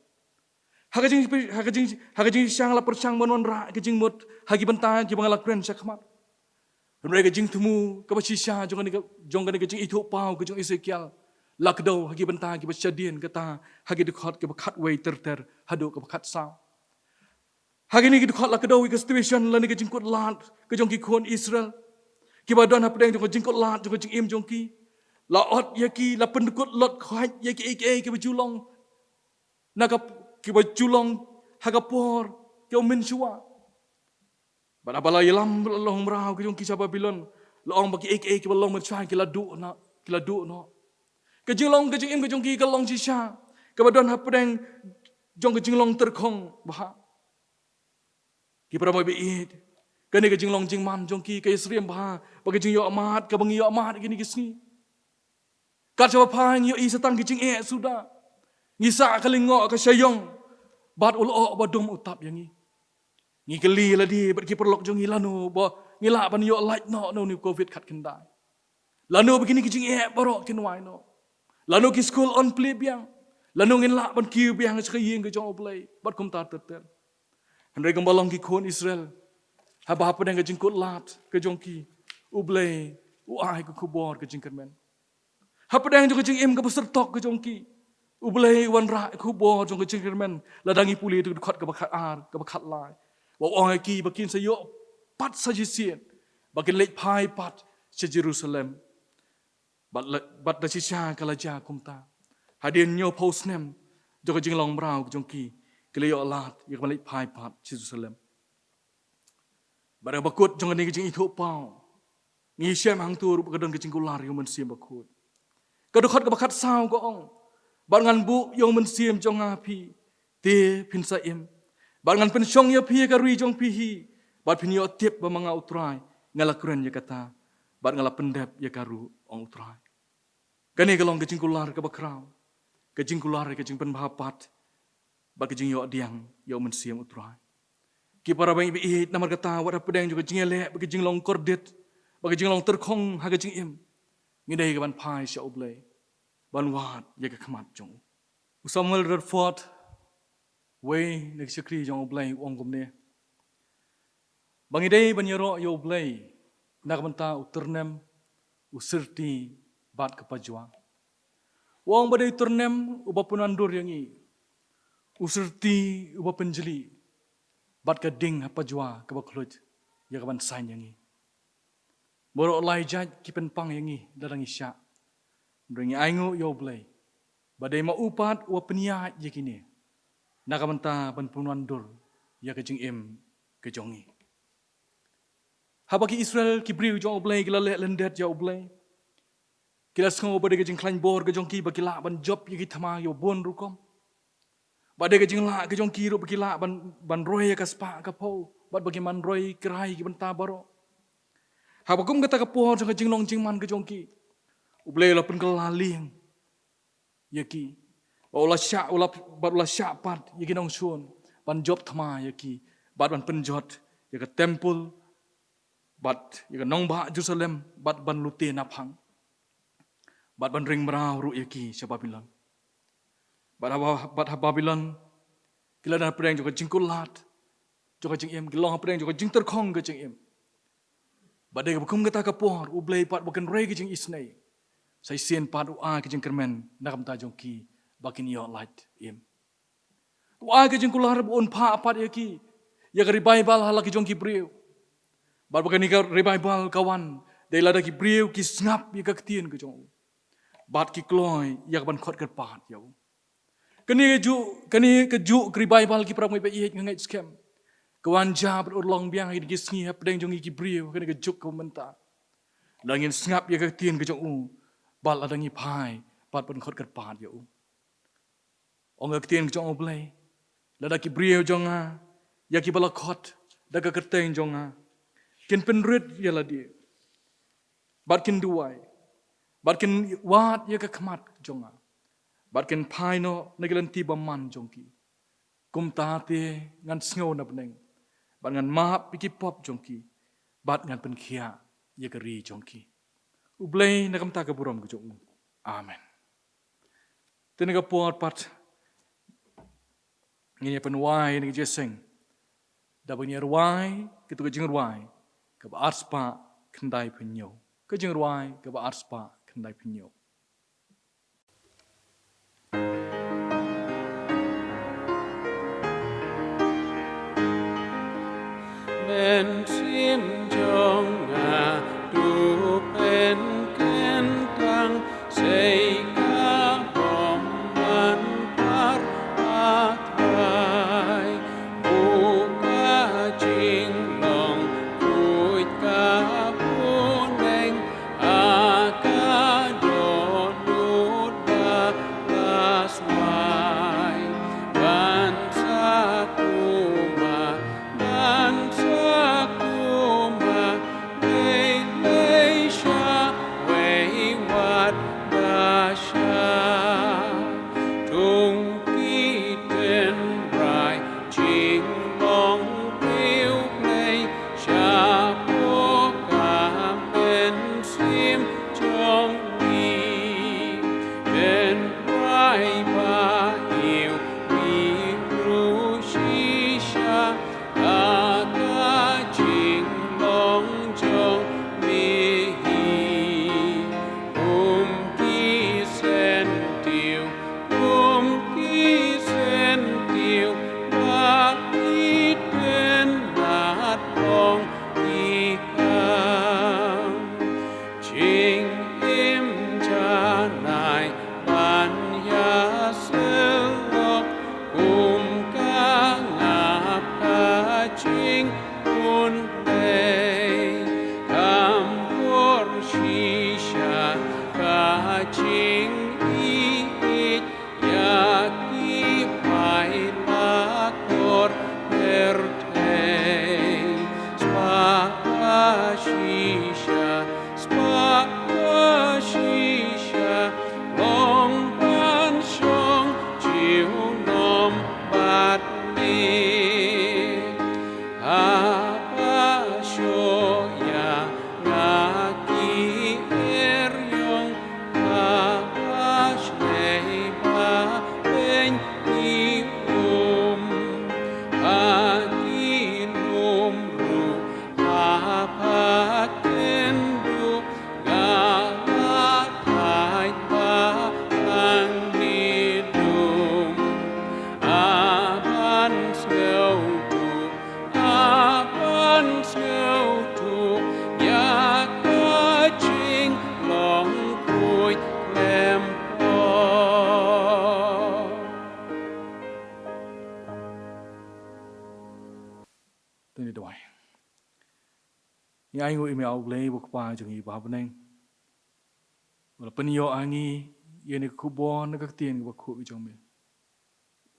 Ha ka jing, ha ka jing, ha ka jingshisha nga la pyrshang ban wanrah ka jingmut ha ki bynta kiba nga la kren shakhmat. Hynrei ka jingthmu kaba shisha jong kane ka, jong kane ka jingithuhpaw ka jong Esekiel la kdew ha ki bynta kiba shadien, kata ha ki dkhot kaba khatwei ter ter haduh kaba khatsaw. Ha kine ki dkhot la kdew ïa ka situation lane ka jingkutlad ka jong ki khun Israel, kiba don hapdeng jong ka jingkutlad jong ka jingim jong ki. La ot ïa ki, la pynkut lot khoit ïa kiei kiei kiba ju long na ka, kiba ju long ha ka por ka u mynshuwa. Bad haba la ïalam la long mraw ka jong ki sha Babilon, la ong ba kiei kiei kiba long mynshuwa ki la duh noh, ki la duh noh. Ka jinglong ka jingim ka jong ki ka long shisha kaba don hapdeng jong ka jinglong tyrkhong bha. Ki parabangeit baieit, kane ka jinglong jingman jong ki ka ïasyriem bha bad ka jingïohmad kaba ngi ïohmad kine ki sngi. Kat shaba phai ngi ïohi sa tang ki jingeh suda, ngi sah ka lyngngoh ka sha ïong, bad u lyoh ba dum u tap ïa ngi. Ngi kylli lade bad ki paralok jong ngi, lano ba ngi lah ban ïoh lait noh na une u Covid khatkhyndai? Lano ba kine ki jingeh baroh kin wai noh? Lano ki skul yn plie biang? Lano ngin lah ban kiew biang sha ka ïing ka jong U Blei bad kumta ter ter? Hynrei kumba long ki khun Israel, haba hapdeng ka jingkutlad ka jong ki, U Blei u ai ka khubor ka jingkyrmen. Hapdeng jong ka jingim kaba syrtok ka jong ki, U Blei u wanrah ka khubor jong ka jingkyrmen. Lada ngi pule da ka dkhot kaba khatar, kaba khatlai, ba u ong ïa ki ba kin sa ïoh pat sa shisien, ba kin leit phai pat sha Jerusalem. Bad la, bad da shisha ka la jia kumta. Hadien hynñiewphew snem jong ka jinglong mraw ka jong ki, ki la ïoh lad ïa ka ban leit phai pat sha Jerusalem. Bad ha kaba kut jong kane ka jingithuhpaw, ngi shem hangto ruh ba ka don ka jingkular ïa U Mynsiem Bakhuid. Ka dkhot kaba khatsaw ka ong: Bad ngan buh ïa U Mynsiem jong nga ha phi, te phin sa im. Bad ngan pynshong ïa phi ha ka ri jong phi hi, bad phin ïoh tip ba ma nga U Trai nga la kren ïa kata, bad nga la pyndep ïa ka ruh, ong U Trai. Kane ka long ka jingkular kaba khraw, ka jingkular ka jingpynbha pat bad ka jingïoh pdiang ïa U Mynsiem U Trai. Ki parabangeit baieit, namar kata wat hapdeng jong ka jingïaleh bad ka jinglong kordit bad ka jinglong tyrkhong ha ka jingim, ngi dei ka ban phai sha U Blei ban wad ïa ka khmat jong u. U Samuel Rutherford, uwei na ki shakri jong U Blei, u ong kumne: Ba ngi dei ban ïaroh ïa U Blei na ka bynta u tyrnem, u syrti bad ka pajua. U ong ba dei u tyrnem uba pynwandur ïa ngi, u syrti uba pynjli, bad ka ding ha pajua kaba khluit ïa ka ban saiñ ïa ngi. Baroh lai jait ki pynpang ïa ngi lada ngi shah. Hynrei ngi ainguh ïa U Blei ba dei ma u pat uba pynïaid ïa kine na ka bynta ban pynwandur ïa ka jingim ka jong ngi. Haba ki Israel, ki briew jong U Blei, ki la leh lyndet ïa U Blei, ki la sngew ba dei ka jingkhlaiñ bor ka jong ki ba ki lah ban jop ïa ki thma kiba bun rukom. Ba dei ka jinglah ka jong ki ruh ba ki lah ban, ban roi ïa ka spah ka phew, bad ba kin roi krai ki bynta baroh. Haba kum kata ka por jong ka jinglong jingman ka jong ki, U Blei u la pynkylla lieng ïa ki. Bad u la shah, u la, bad u la shah pat ïa ki nongshun ban jop thma ïa ki, bad ban pynjot ïa ka templ, bad ïa ka nongbah Jerusalem, bad ban lute naphang, bad ban ring mraw ruh ïa ki sha Babilon. Bad ha, bad ha Babilon, ki la don hapdeng jong ka jingkutlad jong ka jingim, ki long hapdeng jong ka jingtyrkhong ka jingim. Bad dei kaba kum kata ka por, U Blei pat ba u kynrei ka jingisynei, sa shisien pat u ai ka jingkyrmen na ka bynta jong ki ba kin ïoh lait im. U ai ka jingkular ba un phah pat ïa ki ïa ka revival ha la ki jong ki briew. Bad ba kane ka revival ka wan Dei lada ki briew ki sngap ïa ka ktien ka jong u, bad ki kloi ïa ka ban khot kyrpad ïa u. Kane ka juh, kane ka juh ka revival ki para bangeit ba ïeit, nga ngeit skhem, ka wan jia bad urlong biang ha kine ki sngi hapdeng jong ngi ki briew ha kane ka juk kaba mynta. Lada ngin sngap ïa ka ktien ka jong u, bad lada ngi phai bad ban khot kyrpad ïa u. Ong ka ktien ka jong U Blei, lada ki briew jong nga, ïa kiba la khot da ka kyrteng jong nga, kin pynrit ïa lade, bad kin duwai, bad kin wad ïa ka khmat jong nga, bad kin phai noh na ki lynti bymman jong ki, kumta te ngan sngew na bneng, bad ngan map ïa ki pop jong ki, bad ngan pynkhiah ïa ka ri jong ki. U Blei na ka bynta ka burom ka jong u. Amen. Te na ka por pat ngin ïa pynwai na ka jingïaseng da ba ngin ïa rwai kito ka jingrwai kaba arspah khyndai phew hynñiew. Ka jingrwai kaba arspah khyndai phew hynñiew. Mynsiem jong nga, to pynkyntang, sei ka bymman, Trai, u ka jinglong, khuid ka bneng, ha ka dohnud ba la swai, ban sa kumba, ban sa kumba, lei lei sha, wei wat ba sha. Tung ki tynrai jinglong briew Blei, shapoh ka mynsiem jong ngi. Tynrai ba ïew, ngi ruh shisha ha ka jinglong jong me hi. Kum ki syntiew, kum ki syntiew, ba itynnad long ikam. Jingim janai ban ïasyllok, kum ka ngap ka jingkhublei. Kham bor shisha ka jingïeit, ïa ki paidbah kor pyrthei. Spah shisha, spah shisha, long ban shong junom bad me. Haba shu ïa nga ki eriong, haba shlei ba pynïoh, ha ki lum ruh haba kynduh, nga la thait ba ngan ïalum. Aban sngewthuh, aban sngewthuh ïa ka jinglong khuid khlem pop. To ngin duwai. Ngi ainguh ïa me, A U Blei, U Kpa jong ngi ba ha bneng, ba la pynïoh ha ngi ïa kane ka khubor na ka ktien kaba khuid ka jong me.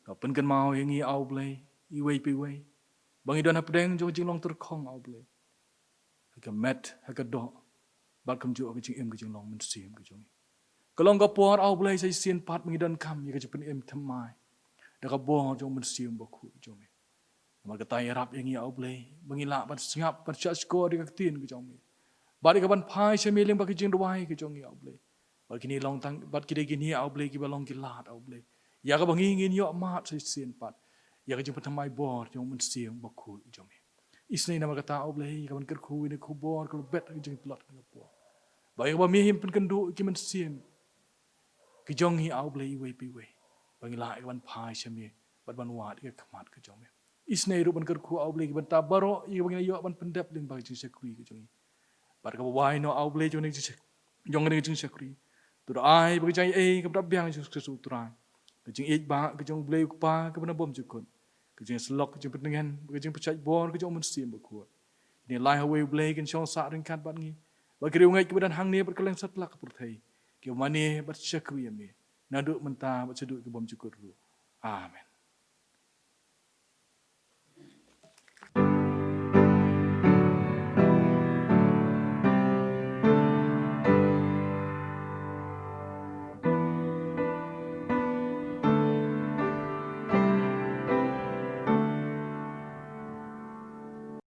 Ba pynkynmaw ïa ngi, A U Blei, iwei pa iwei, ba ngi don hapdeng jong ka jinglong tyrkhong, A U Blei, ha ka met, ha ka doh, bad kumjuh ha ka jingim ka jinglong mynsiem ka jong ngi. Ka long ka por, A U Blei, sa shisien pat ba ngi donkam ïa ka jingpynim thymmai da ka bor jong u Mynsiem Bakhuid jong me. Namar kata, ïarap ïa ngi, A U Blei, ba ngin lah ban sngap, ban shahshkor ïa ka ktien ka jong me, bad ïa ka ban phai sha me lyngba ka jingduwai ka jong ngi, A U Blei. Bad kine long tang, bad ki dei kine, A U Blei, kiba long ki lad, A U Blei, ïa kaba ngi ngin ïoh mad sa shisien pat ïa ka jingpynthymmai bor jong u Mynsiem Bakhuid jong me. Isynei namar kata, A U Blei, ïa ka ban kyrkhu ïa kane ka khubor kaba la bet ha ka jingtlot kane ka por, ba ïa kaba me him pynkynduh ïa ki mynsiem ki jong ngi, A U Blei, iwei pa iwei, ba ngin lah ïa ka ban phai sha me bad ban wad ïa ka khmat ka jong me. Isynei ruh ban kyrkhu, A U Blei, ïa ki bynta baroh ïa kaba ngin ïoh ban pyndep lyngba ka jingshakri ka jong ngi. Bad kaba wai noh, A U Blei jong kane ka jingshak-, jong kane ka jingshakri, to da ai ba ka jingaiei kaba dap biang jong U Jisu Khrist U Trai, ka jingïeit ba ka jong U Blei U Kpa kaba na bymjukut, ka jingsyllok, ka jingpyntngen bad ka jingpynshait bor ka jong U Mynsiem Bakhuid, kine lai ha uwei U Blei kin shong sah ryngkat bad ngi, bad ki riewngeit kiba don hangne bad kylleng satlak ka pyrthei, kiba mane bad shakri ïa me, naduh mynta bad shaduh ki bymjukut ruh. Amen.